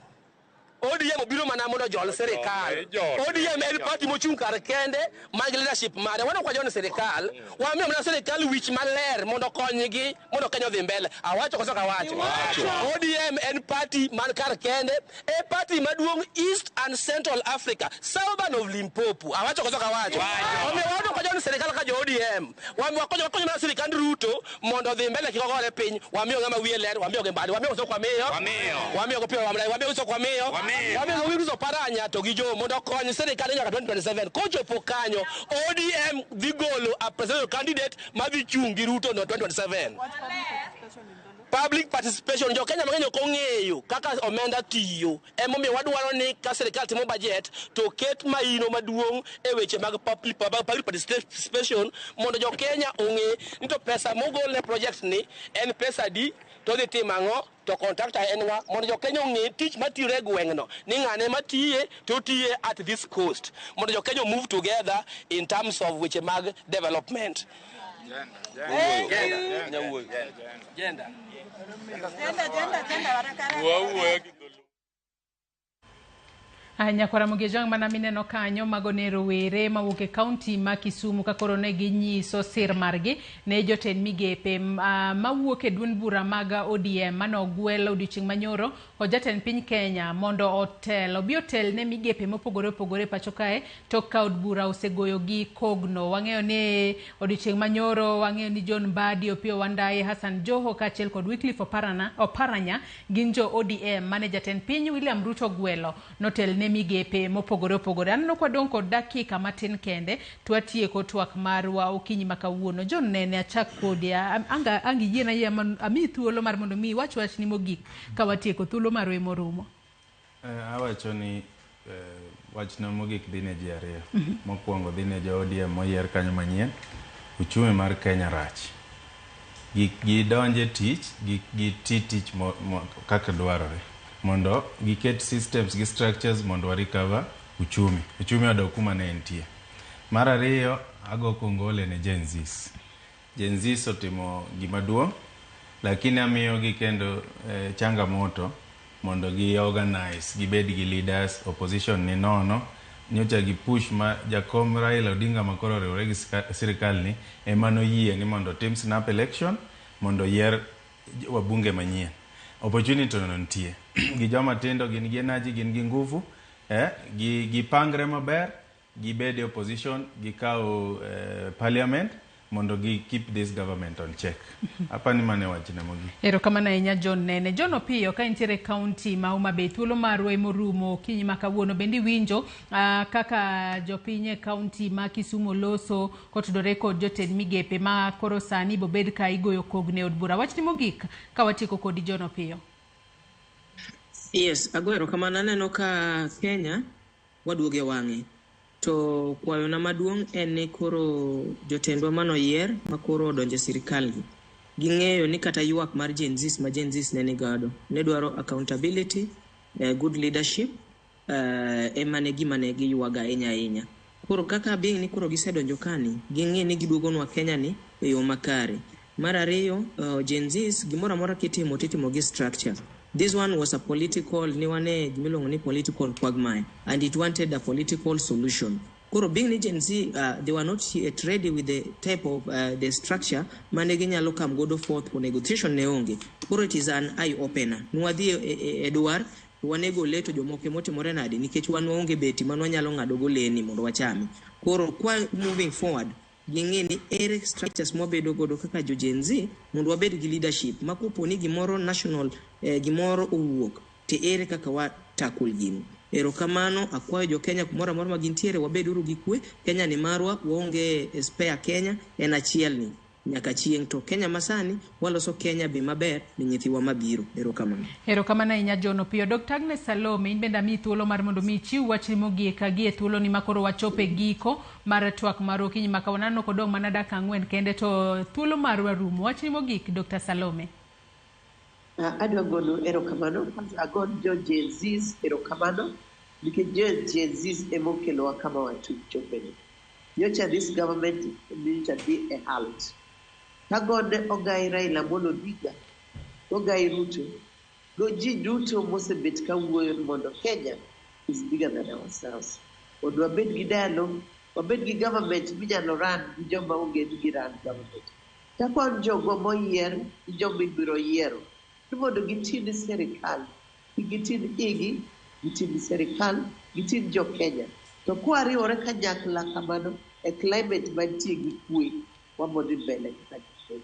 ODM obiro mana mondo ojol sirikal. ODM en party mochung' kar kende man gi leadership mare. Wan ok wajon sirikal, wamiyo mana sirikal wich maler mondo okonygi mondo Kenya odhi mbele. Awacho koso ok awacho? ODM en party man kar kende, e party maduong' East and Central Africa, Southern of Limpopo. Awacho koso ok awacho? Omiyo wan ok wajon sirikal ka jo ODM. Wakonyo mana sirikand Ruto mondo odhi mbele kik ogore piny. Wamiyo ng'ama wiye ler, wamiyo gi Mbadi, wamiyo koso ok wamiyo? Wamiyo go Opiyo Wandayi, wamiyo koso ok wamiyo? Wamiyo go Wycliffe Oparanya to gi Joe mondo okony sirikal nyaka 2027. Kochopo kanyo, ODM dhi golo a presidential candidate madhi chung' gi Ruto no 2027. Public participation, jo Kenya mang'eny ok ong'eyo kaka omenda tiyo. Emomiyo wadwaro ni ka sirikal timo budget to ket maino maduong' e weche mag public participation mondo jo Kenya ong'e ni to pesa mogol ne project ni en pesa adi, to odhi timo ang'o, to contractor en ng'a, mondo jo Kenya ong'e tich matiyore e gweng'no ni ng'ane matiye to otiye at this cost, mondo jo Kenya move together in terms of weche mag development. Gender. Nyakwara Mogejwang' mana mineno kanyo mago ne rowere mawuok e kaunti ma Kisumu ka koro ne ginyiso sir margi ne jotend migepe mawuok e duond bura mag ODM mane ogwel odiochieng' manyoro kod jatend piny Kenya mondo otel obi otel ne migepe mopogore opogore pacho kae tok ka od bura osegoyo gi kogno. Wang'eyo ni odiochieng' manyoro wang'eyo ni John Mbadi, Opiyo Wandayi, Hassan Joho kaachiel kod Wycliffe Oparanya gin jo ODM mane jatend piny William Ruto ogwelo notel ne migepe mopogore opogore. Aneno kwa dong' kod dakika matin kende to watieko twak marwa okinyi ma kawuono. John Nene, achak kodi, ang' iyiena yie amiyi thuolo mar mondo mi iwach wachni mogik ka watieko thuolo marwa emorumo. Awacho ni wachna mogik dhi ne ji ariyo. Mokwongo dhi ne jo ODM moyier kanyo manyien. Uchumi mar Kenya rach. Gidonje tich, giti tich kaka dwarore mondo giket systems gi structures mondo wa recover uchumi. Uchumi odok kuma ne entie. Mar ariyo, ago kongole ne Gen Zs. Gen Zs otimo gima duong', lakini amiyogi kendo changamoto mondo gi organize, gibed gi leaders, opposition ni nono. Nyocha gi push ma jakom Raila Odinga makoro oriwore gi sirikal ni ema noyie ni mondo otim snap election mondo yier wabunge manyien. Opportunity no nitie. Gi joma tindo gin gi energy, gin gi nguvu, gipangre maber, gibed e opposition, gikaw parliament mondo gi keep this government on check. Apani mane wachna mogik. Erokamano ahinya John Nene. John Opiyo, ka intiere e kaunti ma Homa Bay, thuolo marwa emorumo okinyi ma kawuono. Bende iwinjo kaka jopiny e kaunti ma Kisumu loso kotudore kod jotend migepe ma koro sani bobed ka igoyo kogno e od bura. Wachni mogik ka watieko kodi John Opiyo. Yes, ago erokamano. Aneno ka Kenya waduogo e wang'e. To kwayona maduong' en ni koro jotendwa manoyier ma koro odonjo e sirikal gi, ging'eyo ni kata ywak mar Gen Zs ma Gen Zs ne nigodo ne dwaro accountability, good leadership, ema ne gima ne giywago ahinya ahinya. Koro kaka being ni koro gisedonjo kani, ging'e ni giduogonwa Kenya ni e yo makare. Mar ariyo, Gen Zs gimoro amora kitimo titimo gi structure. This one was a political, ni wane gimiluongo ni political quagmire, and it wanted a political solution. Koro being ni Gen Z, they were not yet ready with the type of the structure mane ginyalo come godo forth for negotiation ne onge. Koro it is an eye opener. Nwadhi e dwar, wanego le to jomoko emotimore nade nikech wan waonge beti man wanyalo ng'ado go leni mondo wachame. Koro kwa moving forward, ging'e ni ere structures mwabedo godo kaka jo Gen Z mondo wabed gi leadership ma kopo ni gimoro national gimoro owuok to ere kaka wa tackle gini. Erokamano, akwayo jo Kenya kumoro amora ma gintiere wabed uru gi kwe. Kenya ni marwa, waonge spare Kenya, en achiel ni. nyaka chieng'. To Kenya masani waloso Kenya be maber ne nyithiwa mabiro. Erokamano. Erokamano ahinya John Opiyo. Dr. Agnes Salome, in bende amiyi thuolo mar mondo mi ichiw wachni mogik gi e thuoloni ma koro wachopo e giko mar twak mar okinyi ma kawuono. Aneno kodong' mana dakika 4 kende to thuolo marwa rumo. Wachni mogik Dr. Salome. Adwa gono erokamano. Kwanza agon jo Gen Zs erokamano nikech jo Gen Zs ema okelowa kama wachopeni. Nyocha this government nyocha dhi e halt. Kagone ogai Raila Amolo Odinga, ogai Ruto, go ji duto mosebet ka wuoyo ni mondo Kenya is bigger than ourselves. Mondo wabed gi dialogue, wabed gi government minyalo run gi joma onge ni gi run government. Takwan jogo moyier gi joma ibiro yiero ni mondo giti ni sirikal, kik giti ni igi, giti ni sirikal, giti ni jo Kenya. To kwariwore kanyakla kamano e climate mantie gi kwe, wabodhi mbele kaka jo Kenya.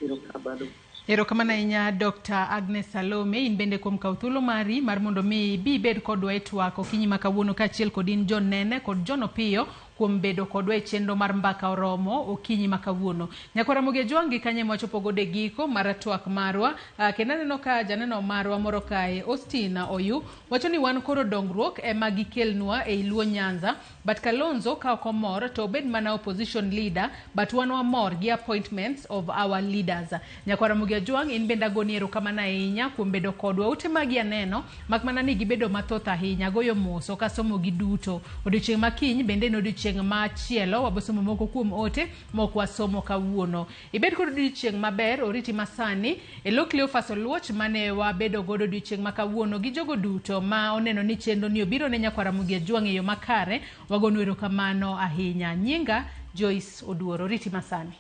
Erokamano. Erokamano ahinya Dr. Agnes Salome, in bende kuom kawo thuolo mari mar mondo mi ibi ibed kodwa e twak okinyi ma kawuono kaachiel kod in John Nene kod John Opiyo kuom bedo kodwa e chenro mar Mbaka Oromo okinyi ma kawuono. Nyakwar Ramogi Ojwang' gi kanye mwachopo godo e giko mar twak marwa. Kendo aneno ka janeno marwa moro kae Austin Oyu wacho ni wan koro dongruok ema gikelnwa ei Luo Nyanza, but Kalonzo ka ok omor to obed mana opposition leader, but wan wamor gi appointments of our leaders. Nyakwar Ramogi Ojwang' in bende agoni erokamano ahinya kuom bedo kodwa. Ute magi aneno mak mana ni gibedo mathoth ahinya, agoyo mos ok asomo gi duto. Odiochieng' ma kiny bende en odiochieng' machielo wabosomo moko kuom ote mok wasomo kawuono. Ibed kod odiochieng' maber, oriti masani. E lo Cleophas Oluoch mane wabedo godo odiochieng' ma kawuono gi jogo duto ma oneno ni chenro ni obiro ne Nyakwar Ramogi Ojwang' e yo makare, wagonu erokamano ahinya. Nyinga Joyce Oduor, oriti masani.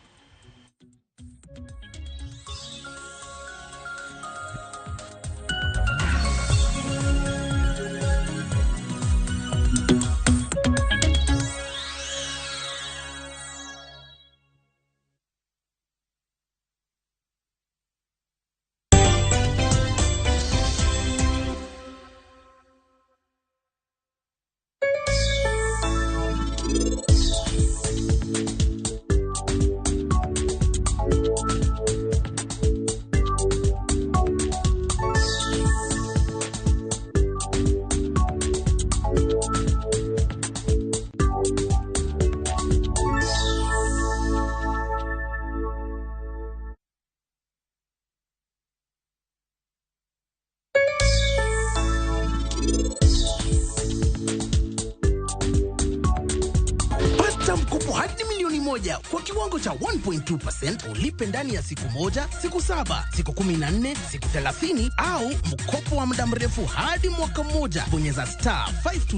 Pata mkopo hadi milioni 1 kwa kiwango cha 1.2% ulipe ndani ya siku 1, siku 7, siku 14, siku 30 au mkopo wa muda mrefu hadi mwaka mmoja. Bonyeza star 52